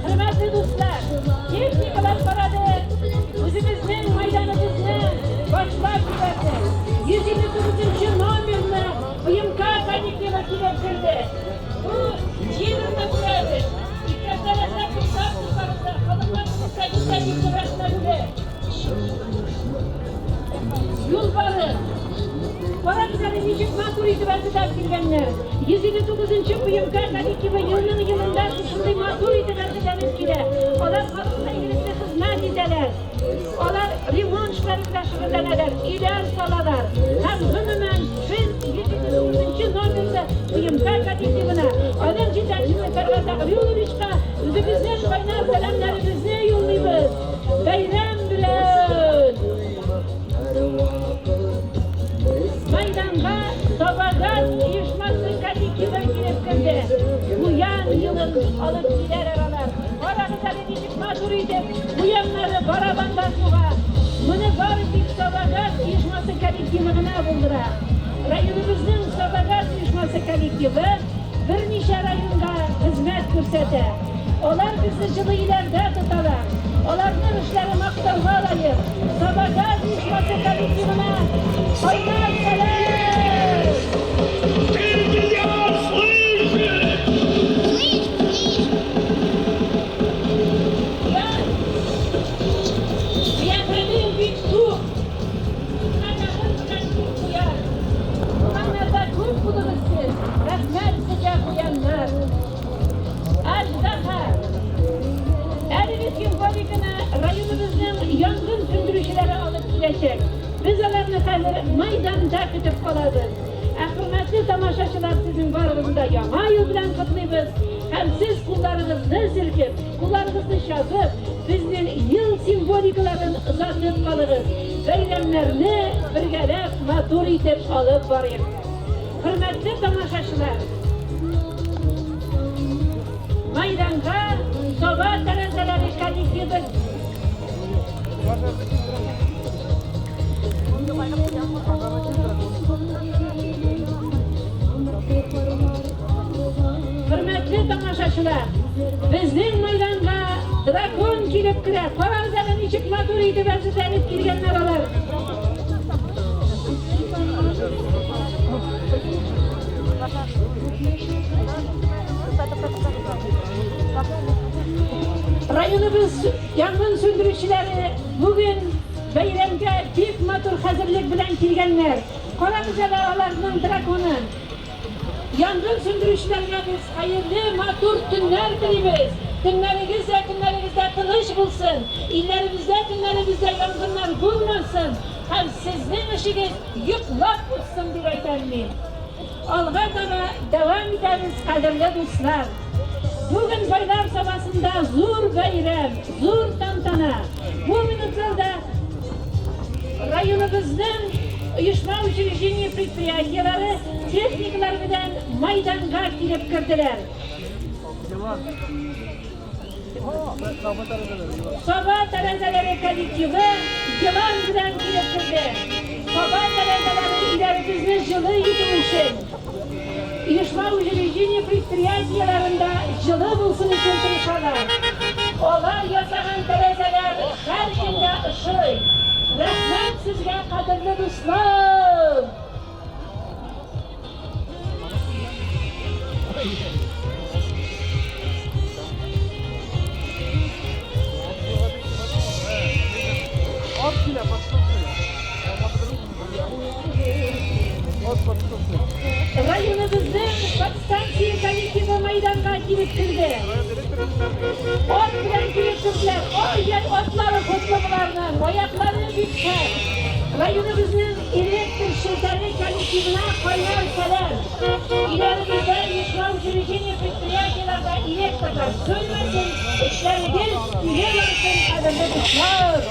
Хөрмәтле дуслар! Техникалар парады үзебезнең мәйданыбызны башлап җибәрде. 159 нчы номерлы БМК коллективы килеп керде. Бу Дживерны күрәбез. Иптәшләр, әзрәк туктап торсагыз да, халыкка күрсәгез дә бик зур рәхмәтле. Юлбарыс. Карагыз әле, ничек матур итеп әзерләп килгәннәр. 159 нчы БМК коллективы елның-елында шушындый матур итеп әзерләнеп килә. Алар халыкка игелекле хезмәт итәләр. Алар ремонт эшләре белән шөгыльләнәләр, өйләр салалар. Һәм, гомумән, без 159 нчы номерлы БМК коллективына, аның җитәкчесе Фәргать Әгълиулловичка үзебезнең кайнар сәламнәребезне юллыйбыз. Бәйрәм белән! Мәйданга Сабагаз оешмасы коллективы килеп керде. Куян елын алып киләләр алар. Карагыз әле, ничек матур итеп куяннары барабанда суга. Моны бары тик Сабагаз оешмасы коллективы гына булдыра. Районыбызның Сабагаз оешмасы коллективы берничә районга хезмәт күрсәтә. Алар безне җылы өйләрдә тоталар. Аларның эшләре мактауга лаек. Сабагаз оешмасы коллективына кайнар сәлам! Ты меня слышишь? Кыяфәтең бик тук. Кыяфәтең белән күп куян. Урманнарда күп булыгыз сез. Рәхмәт сезгә, куяннар. Аждаһа! Әлеге символиканы районыбызның янгын сүндерүчеләре алып киләчәк. Без аларны хәзер мәйданда көтеп калабыз. Ә хөрмәтле тамашачылар, сезнең барыгызны да Яңа ел белән котлыйбыз һәм сез кулларыгызны селкеп, кулларыгызны чабып, безнең ел символикаларын озатып калыгыз. Бәйрәмнәрне бергәләп матур итеп алып барыйк. Хөрмәтле тамашачылар! Майданга Саба тәрәзәләре коллективы Хөрмәтле тамашачылар, безнең майданга дракон килеп керә. Карагыз әле. Ничек матур итеп әзерләнеп килгәннәр алар. Районыбыз янгын сүндерүчеләре бүген бәйрәмгә бик матур хәзерлек белән килгәннәр. Карагыз әле аларның драконын. Янгын сүндерүчеләргә без хәерле, матур төннәр телибез. Төннәрегез дә, көннәрегез дә тыныч булсын. Илләребездә, көннәребездә янгыннар булмасын һәм сезнең эшегез йоклап узсын дип әйтәм мин. Алга таба дәвам итәбез, кадерле дуслар. Бүген Байлар Сабасында зур бәйрәм, зур тантана. Бу минутларда районыбызның оешма учреждение предприятиеләре техникалар белән майданга килеп керделәр. Саба тәрәзәләре коллективы елан белән килеп керде. Саба тәрәзәләре өйләребезне җылы итү өчен, оешма учреждение предприятиеләрендә җылы булсын өчен тырышалар. Алар ясаган тәрәзәләр һәркемгә ошый. Рәхмәт сезгә, кадерле дуслар! Районыбызның подстанция коллективы мәйданга килеп керде. Ат белән килеп керделәр. Ай-яй, атлары котлы боларның, аяклары бик шәп. Районыбызның электр челтәре коллективына кайнар сәлам. Өйләребездә, оешма, учреждение, предприятиеләрдә электрлар сүнмәсен, эшләрегез көйгә барсын, кадерле дуслар.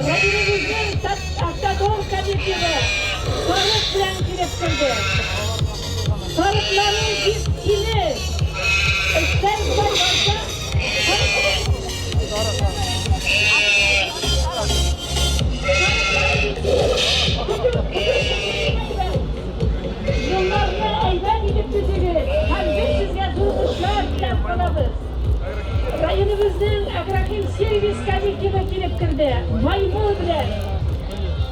Районыбызның Автодор коллективы сарык белән килеп керде. Сарыклары бик симез. Эшләр болай барса, Юлларны әйбәт итеп төзегез һәм без сезгә зур уңышлар теләп калабыз. Районыбызның Агрохимсервис коллективы килеп керде, маймыл белән.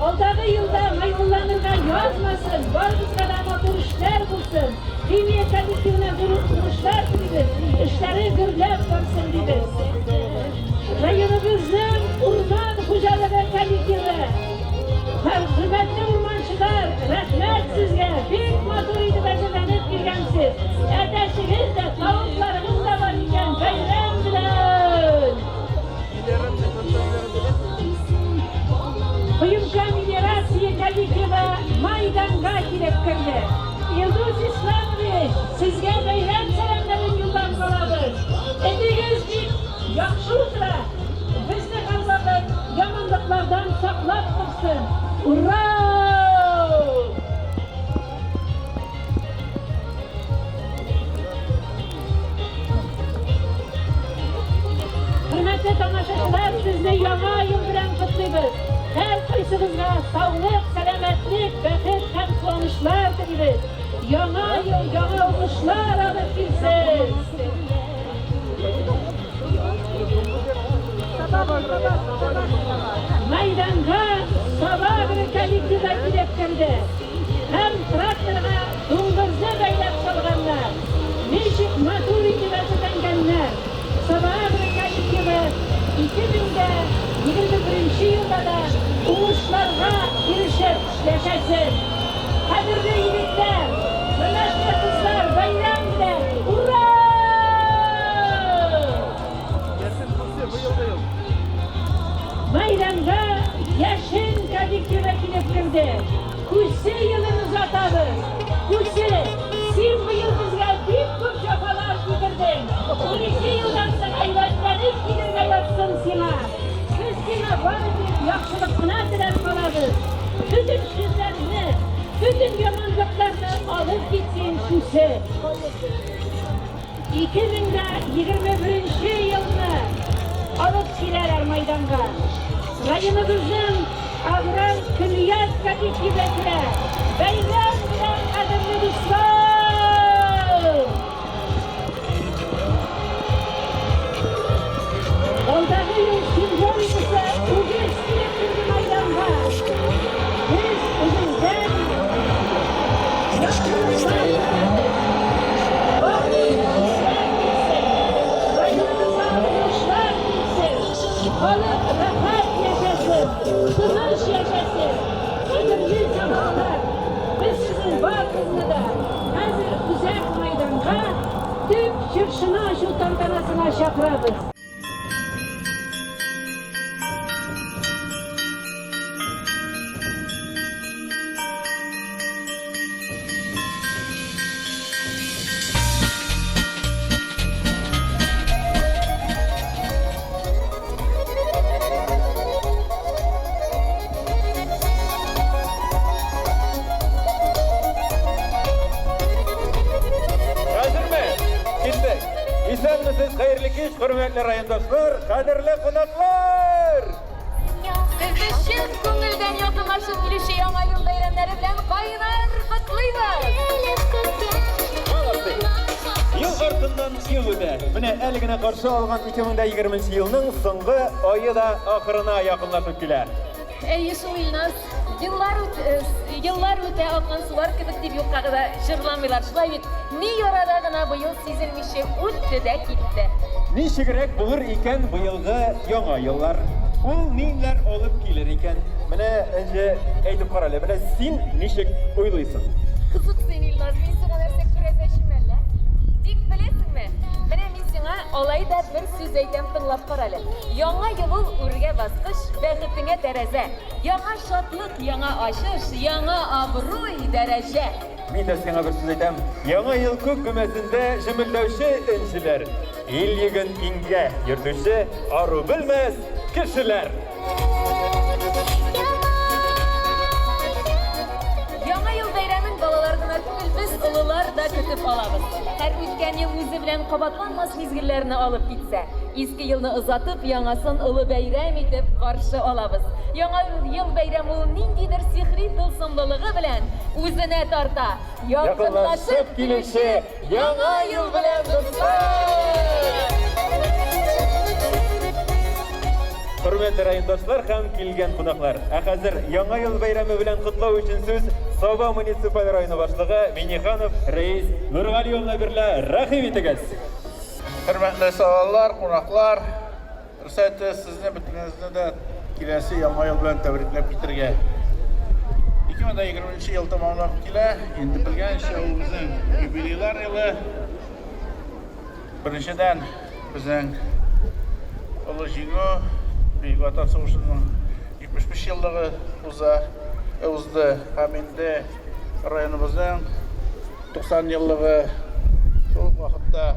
Алдагы елда маймылланырга язмасын, барыбызга да матур эшләр булсын. Химия коллективына зур уңышлар телибез, эшләре гөрләп барсын дибез. Районыбызның урман хуҗалыгы коллективы, хөрмәтле урманчылар, рәхмәт сезгә, бик матур итеп әзерләнеп килгәнсез. Әтәчегез дә, тавыкларыгыз да бар икән, бәйрәм белән! Куемка мелиорация коллективы майданга килеп керде. Илдус Исламович, сезгә бәйрәм сәламнәрен юллап калабыз. Этегез бик яхшы утыра. Безне һәрвакыт яманлыклардан саклап торсын. Ура! Хөрмәтле тамашачылар, сезне Яңа ел белән котлыйбыз. Һәркайсыгызга саулык, сәламәтлек, бәхет һәм куанычлар телибез. Яңа ел яңа уңышлар алып килсен! Мәйданга Саба агроколлективы килеп керде һәм тракторга дуңгызны бәйләп салганнар. Ничек матур итеп әзерләнгәннәр! Саба агроколлективы 2021 елда да уңышларга ирешеп яшәсен! Кадерле егетләр, хөрмәтле кызлар, бәйрәм белән! Ура! Мәйданга Яшен коллективы килеп керде. Күсе елын озатабыз. Күсе, син быел безгә бик күп җәфалар китердең. 12 елдан соң әйбәтләнеп килергә язсын сиңа. Без сиңа бары тик яхшылык кына теләп калабыз. Бөтен чирләрне, бөтен яманлыкларны алып кит син, Күсе. 2021 елны алып киләләр майданга. Районыбызның аграр көллият коллективы керә. Бәйрәм белән, кадерле дуслар! Алдагы ел Халык рәхәт яшәсен, тыныч яшәсен. Кадерле сабалылар, без сезнең барыгызны да хәзер үзәк мәйданга төп чыршыны ачу тантанасына чакырабыз. Әзерме? Киттек. Исәнмесез, хәерле кич, хөрмәтле райондашлар, кадерле кунаклар! Сезне чын күңелдән якынлашып килүче Яңа ел бәйрәмнәре белән кайнар котлыйбыз! Молодцы! Ел артыннан ел үтә. Менә әле генә каршы алган 2020 елның соңгы ае да ахырына якынлашып килә. Әйе шул, Илназ. Еллар үт, э, еллар үтә аккан сулар кебек дип юкка гына җырламыйлар. Шулай бит, ни ярада гына быел сизелмичә үтте дә китте. Ничегрәк булыр икән быелгы яңа еллар? Ул ниләр алып килер икән? Менә, Энҗе, әйтеп кара әле, менә син ничек уйлыйсың? Кызык син, Илназ, мин сиңа нәрсә күрәзәчеме әллә? Тик беләсеңме, менә мин сиңа алай да бер сүз әйтәм, тыңлап кара әле. Яңа ел ул үргә баскыч, бәхетеңә тәрәзә. Яңа шатлык, яңа ачыш, яңа абруй, дәрәҗә. Мин дә сиңа бер сүз әйтәм. Яңа ел күк өмәсендә җемелдәүче энҗеләр, ил йөген иңгә йөртүче ару белмәс кешеләр. Яңа ел бәйрәмен балалар гына түгел, без олылар да көтеп алабыз. Һәр үткән ел үзе белән кабатланмас мизгелләрне алып китсә, иске елны озатып, яңасын олы бәйрәм итеп каршы алабыз. Яңа ел бәйрәме ул ниндидер сихри тылсымлылыгы белән үзенә тарта. Якынлашып килүче Яңа ел белән, дуслар! Хөрмәтле райондашлар һәм килгән кунаклар, ә хәзер Яңа ел бәйрәме белән котлау өчен сүз Саба муниципаль районы башлыгы Миниханов Рәис Нургали улына бирелә. Рәхим итегез! Хөрмәтле сабалылар, кунаклар, рөхсәт итегез сезне бөтенегезне дә киләсе Яңа ел белән тәбрикләп китергә. 2020 ел тәмамланып килә. Инде белгәнчә, ул безнең юбилейлар елы. Беренчедән, безнең Олы Җиңү, Бөек Ватан сугышының 75 еллыгы уза, узды һәм инде районыбызның 90 еллыгы, шул ук вакытта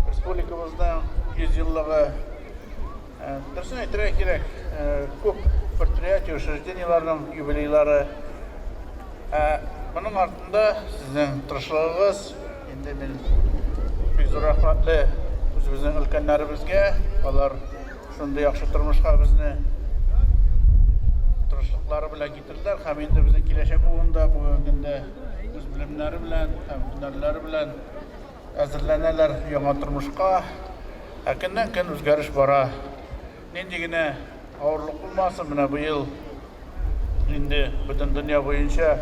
республикабызның 100 еллыгы. Дөресен әйтергә кирәк, күп предприятие, учреждениеләрнең юбилейлары. Ә моның артында сезнең тырышлыгыгыз, инде мин бик зур рәхмәтле үзебезнең өлкәннәребезгә, алар шундый яхшы тормышка безне тырышлыклары белән китерделәр һәм инде безнең киләчәк буын да бүгенге көндә үз белемнәре белән һәм һөнәрләре белән әзерләнәләр яңа тормышка. Ә көннән-көн үзгәреш бара. Нинди генә авырлык булмасын, менә быел инде бөтен дөнья буенча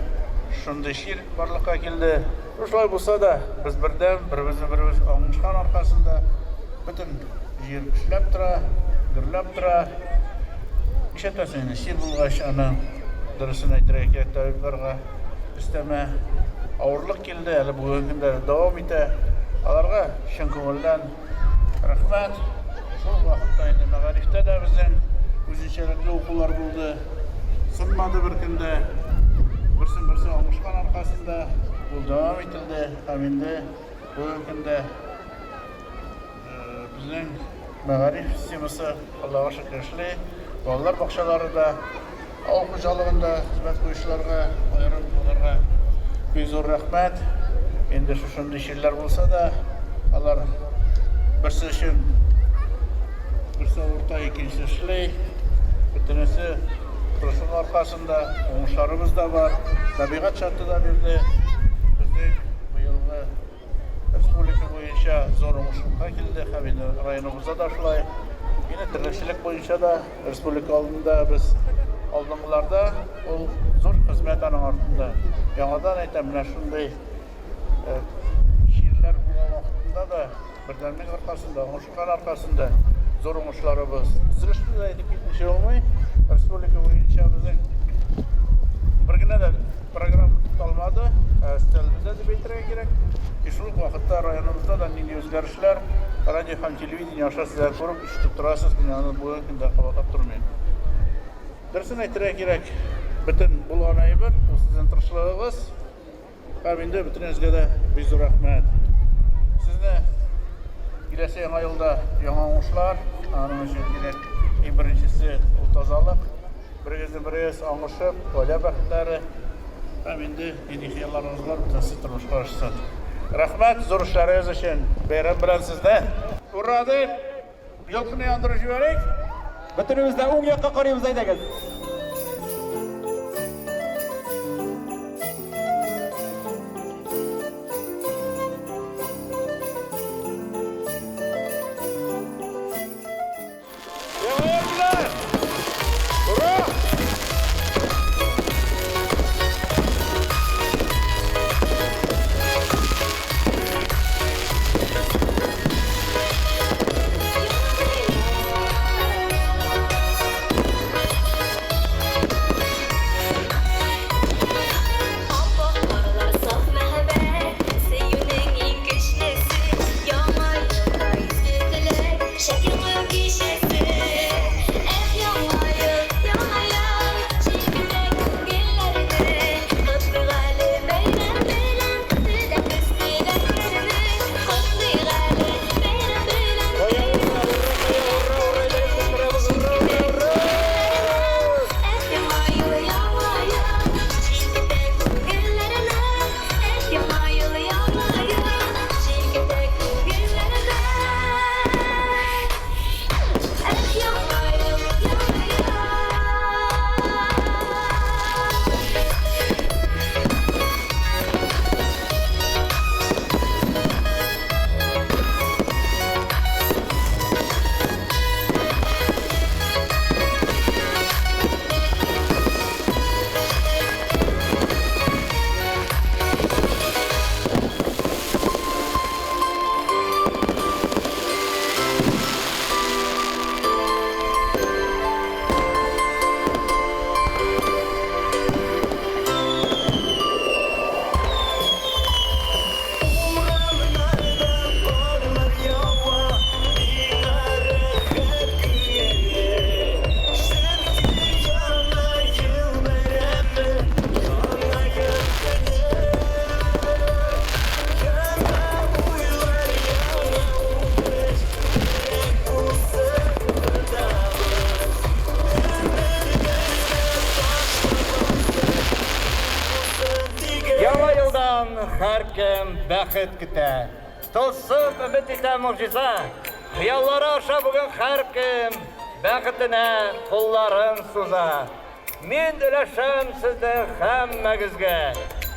шундый чир барлыкка килде. Шулай булса да, без бердәм, беребезне беребез аңлашкан аркасында бөтен җир эшләп тора, гөрләп тора. Нишләтәсең инде, чир булгач, аны дөресен әйтергә кирәк, табибларга өстәмә авырлык килде, әле бүгенге көндә дә дәвам итә. Аларга чын күңелдән рәхмәт. Шул ук вакытта инде мәгарифтә дә безнең үзенчәлекле укулар булды. Сынмады бер көн дә. Берсен берсе аңлашкан аркасында ул дәвам ителде һәм инде бүгенге көндә безнең мәгариф системасы Аллага шөкер эшли. Балалар бакчалары да, авыл хуҗалыгында хезмәт куючыларга, аерым аларга бик зур рәхмәт. Инде шушындый чирләр булса да, алар берсе өчен берсе авырта, икенчесе эшли. Бөтенесе тырышлык аркасында, уңышларыбыз да бар. Табигать шарты да бирде. Безнең быелгы Республика буенча зур уңышлыкка килде һәм инде районыбызда да шулай. Инде терлекчелек буенча да республика алдында без алдынгыларда, ул зур хезмәт аның артында. Яңадан әйтәм, менә шундый чирләр булган вакытында да бердәмлек аркасында, уңышлар аркасында зур уңышларыбыз. Төзелешне дә әйтеп китмичә булмый. Республика буенча безнең бер генә дә программа тоталмады, ә өстәлде дә дип әйтергә кирәк. И шул ук вакытта районыбызда да нинди үзгәрешләр радио һәм телевидение аша сезләр күреп, ишетеп торасыз, мин аны бүгенге көндә кабатлап тормыйм. Дөресен әйтергә кирәк, бөтен булган әйбер, ул сезнең тырышлыгыгыз. Һәм инде бөтенегезгә дә бик зур рәхмәт. Сезне киләсе яңа елда яңа уңышлар, аның өчен кирәк иң беренчесе ул тазалык. Берегезне берегез аңышып, гаилә бәхетләре һәм инде нинди хыялларыгыз бар, бөтенесе тормышка ашсын. Рәхмәт зур эшләрегез өчен. Бәйрәм белән сезне! Ура дип, елкыны яндырып җибәрик. Бөтенебез дә уң якка карыйбыз, әйдәгез. Яңа елдан һәркем бәхет көтә. Тылсым өмет итә могҗиза. Хыяллары аша бүген һәркем бәхетенә кулларын суза. Мин өләшәм сезнең һәммәгезгә.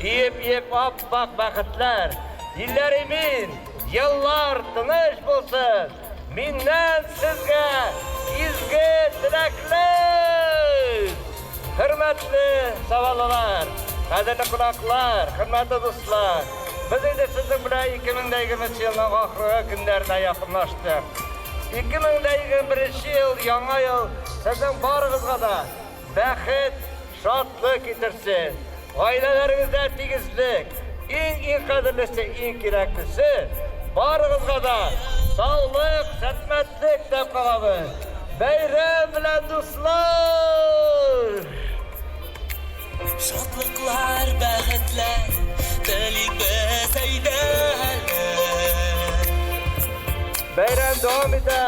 Иеп-иеп ап-ак бәхетләр. Илләр имин, еллар тыныч булсын. Миннән сезгә изге теләкләр! Хөрмәтле сабалылар, кадерле кунаклар, хөрмәтле дуслар, без инде сезнең белән 2020 елның ахыргы көннәренә якынлаштык. 2021 ел, яңа ел сезнең барыгызга да бәхет, шатлык китерсен. Гаиләләрегездә тигезлек, иң-иң кадерлесе, иң кирәклесе, барыгызга да саулык, сәламәтлек теләп калабыз. Бәйрәм белән, дуслар! Шатлыклар, бәхетләр телибез, әйдә әле. Бәйрәм дәвам итә.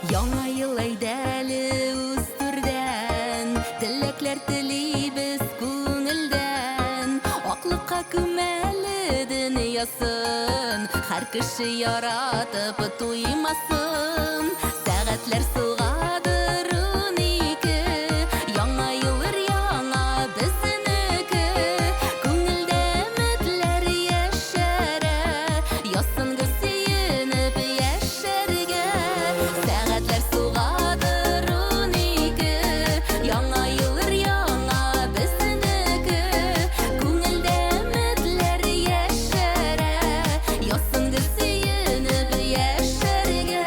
Яңа ел әйдә әле үз түрдән, Теләкләр телибез күңелдән. Аклыкка күмәле дөньясын, Һәр кеше яратып туймасын. Сәгатьләр сугадыр 12, Яңа ел өр-яңа безнеке. Күңелдә өметләр яшәрә, Язсын гел сөенеп яшәргә. Сәгатьләр сугадыр 12, Яңа ел өр-яңа безнеке. Күңелдә өметләр яшәрә, Язсын гел сөенеп яшәргә.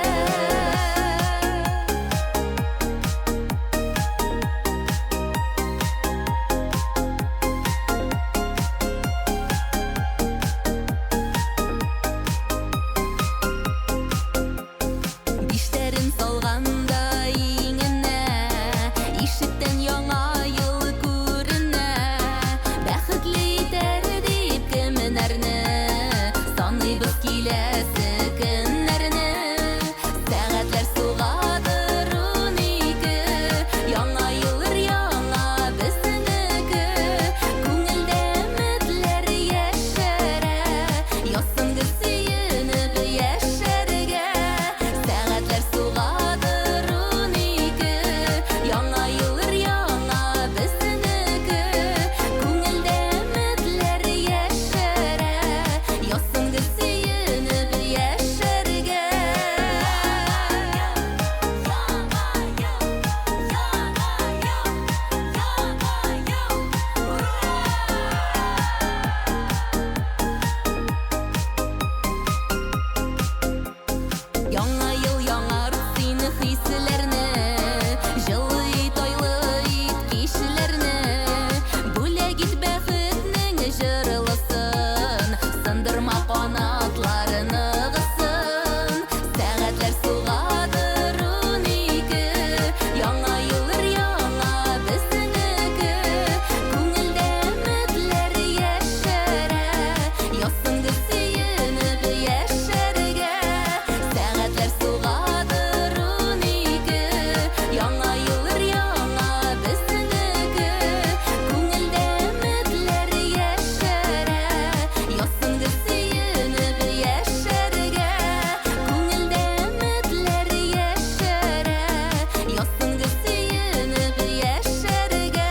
Биштәрен салганда иңенә, Ишектән яңа ел күренә. Бәхетле итәр дип кемнәрне, Саныйбыз киләсе көннәрне. Сәгатьләр сугадыр 12, Яңа ел өр-яңа безнеке. Күңелдә өметләр яшәрә, Язсын гел сөенеп яшәргә. Сәгатьләр сугадыр 12, Яңа ел өр-яңа безнеке. Күңелдә өметләр яшәрә, Язсын гел сөенеп яшәргә. Яңа ел, яңа ел, яңа ел, ура! Яңа ел яңарт син хисләрне, Җылы ит, айлы ит кичләрне. Бүләк ит бәхетнең җырлысын, Сындырма канатлар ныгысын. Сәгатьләр сугадыр 12, Яңа ел өр-яңа безнеке. Күңелдә өметләр яшәрә, Язсын гел сөенеп яшәргә. Сәгатьләр сугадыр 12, Яңа ел өр-яңа безнеке. Күңелдә өметләр яшәрә, Язсын гел сөенеп яшәргә. Күңелдә өметләр яшәрә, Язсын гел сөенеп яшәргә.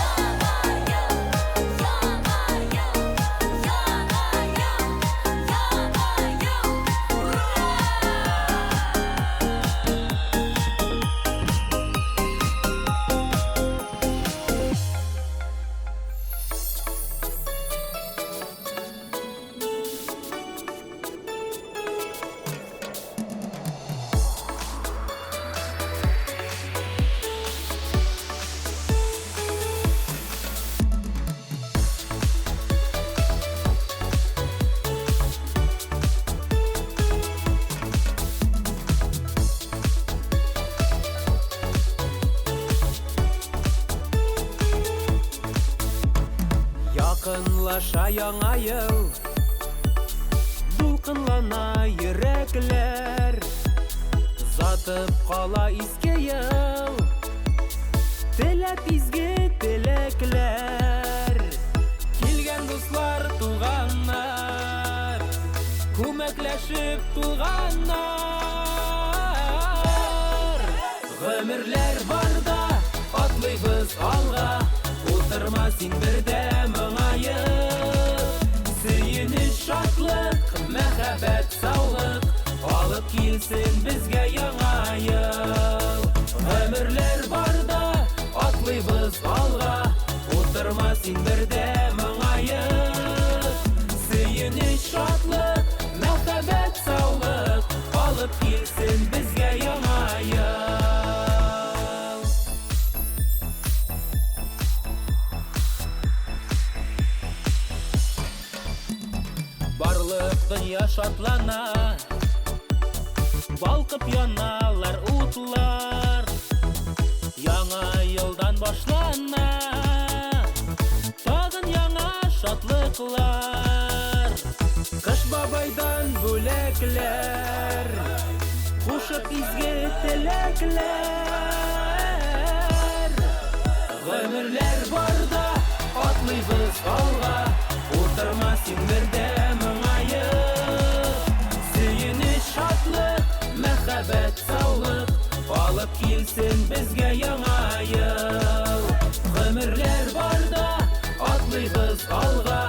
Яңа ел, яңа ел, яңа ел, яңа ел, ура! Якынлаша яңа ел, дулкынлана йөрәкләр, Затып кала иске ел, теләп изге теләкләр. Килгән дуслар, туганнар, күмәкләшеп тулганнар. Гомерләр барда, атлыйбыз алга, Утырма син бердә моңаеп. Сөенеч, шатлык, мәхәббәт, саулык Алып килсен безгә яңа ел. Гомерләр барда, атлыйбыз алга, Утырма син бердә моңаеп. Сөенеч, шатлык, мәхәббәт, саулык Алып килсен безгә яңа ел. Барлык дөнья шатлана, Балкып яналар утлар. Яңа елдан башлана Тагын яңа шатлыклар. Кыш бабайдан бүләкләр, кушып изге теләкләр. Гомерләр барда атлыйбыз алга, утырма син бер дә моңаеп. Сөенеч, шатлык, мәхәббәт, саулык алып килсен безгә яңа ел. Гомерләр барда атлыйбыз алга,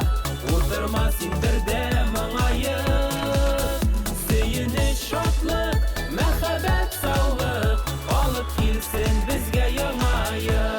утырма син бер дә моңаеп. Сөенеч, шатлык, мәхәббәт, саулык алып килсен безгә яңа ел.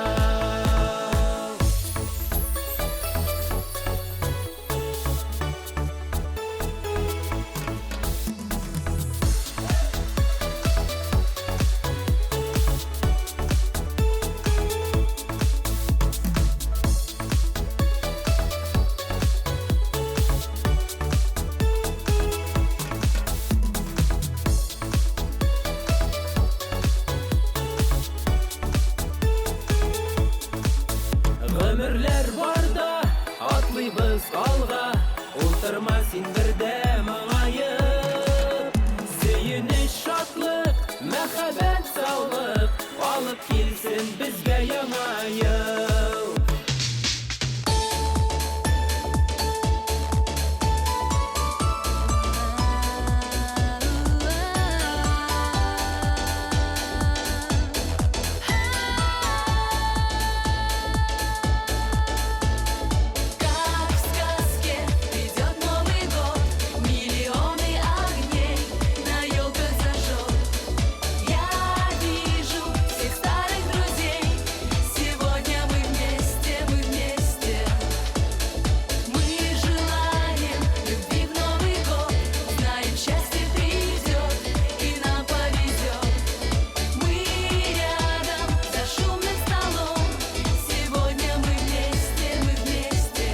Гомерләр барда атлыйбыз алга, утырма син бер дә моңаеп. Сөенеч, шатлык, мәхәббәт, саулык алып килсен безгә яңа ел. Как в сказке придет Новый год, миллионы огней на елках зажжет. Я вижу всех старых друзей, сегодня мы вместе, мы вместе. Мы желаем любви в Новый год, знаем, счастье придет и нам повезет. Мы рядом за шумным столом, сегодня мы вместе, мы вместе.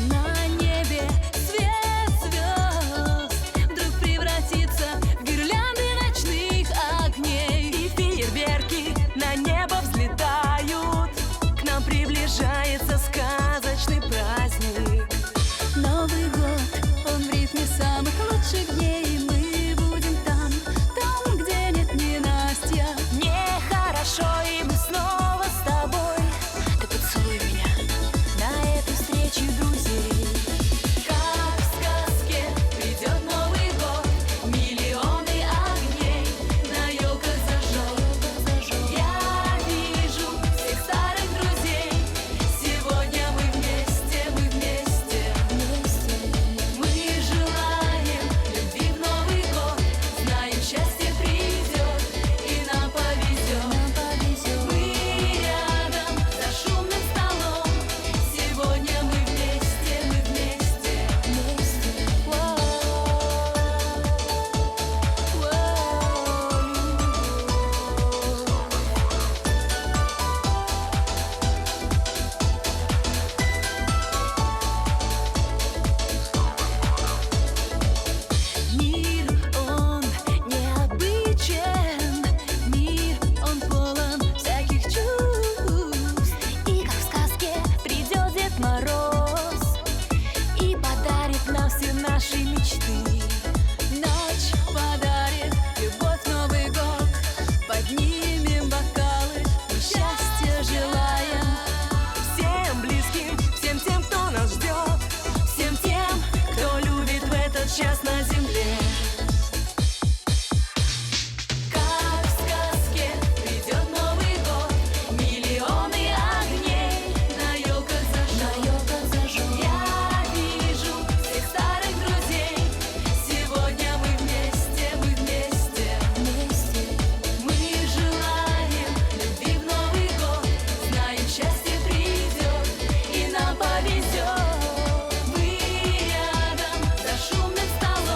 На небе свет звезд вдруг превратится в гирлянды ночных огней. И фейерверки на небо взлетают, к нам приближается сказочный праздник. Новый год, он в ритме самых лучших дней. И мы будем там, там, где нет ненастья. Нехорошо, и мы снова с тобой. Ты поцелуй меня на этой встрече друзей. Как в сказке придет Новый год, миллионы огней на елках зажжет. Я вижу всех старых друзей, сегодня мы вместе, мы вместе. Мы желаем любви в Новый год, знаем, счастье придет и нам повезет. Мы рядом за шумным столом, сегодня мы вместе, мы вместе. Мир, он необычен, мир, он полон всяких чувств. И как в сказке придет Дед Мороз и подарит нам все наши мечты. Ночь подарит любовь, Новый год. Поднимем бокалы и счастья желаем всем близким, всем тем, кто нас ждет, всем тем, кто любит в этот час на земле. Как в сказке придет Новый год, миллионы огней на елках зажжет. Я вижу всех старых друзей, сегодня мы вместе, мы вместе. Мы желаем любви в Новый год, знаем, счастье придет и нам повезет. Мы рядом за шумным столом.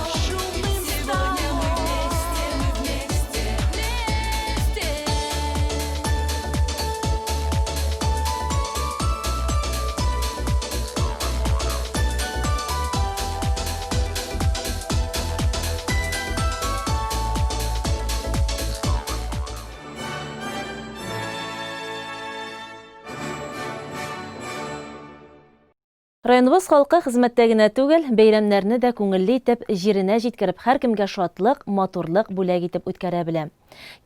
Районыбыз халкы хезмәттә генә түгел, бәйрәмнәрне дә күңелле итеп, җиренә җиткереп, һәркемгә шатлык, матурлык бүләк итеп үткәрә белә.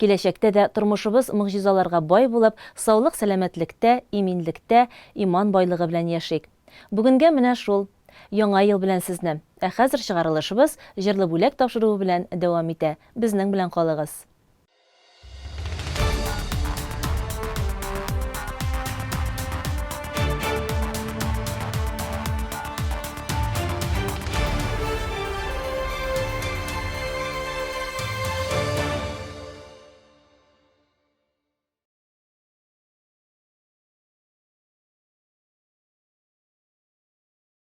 Киләчәктә дә тормышыбыз могҗизаларга бай булып, саулык-сәламәтлектә, иминлектә, иман байлыгы белән яшик. Бүгенгә менә шул. Яңа ел белән сезне! Ә хәзер чыгарылышыбыз Җырлы бүләк тапшыруы белән дәвам итә. Безнең белән калыгыз!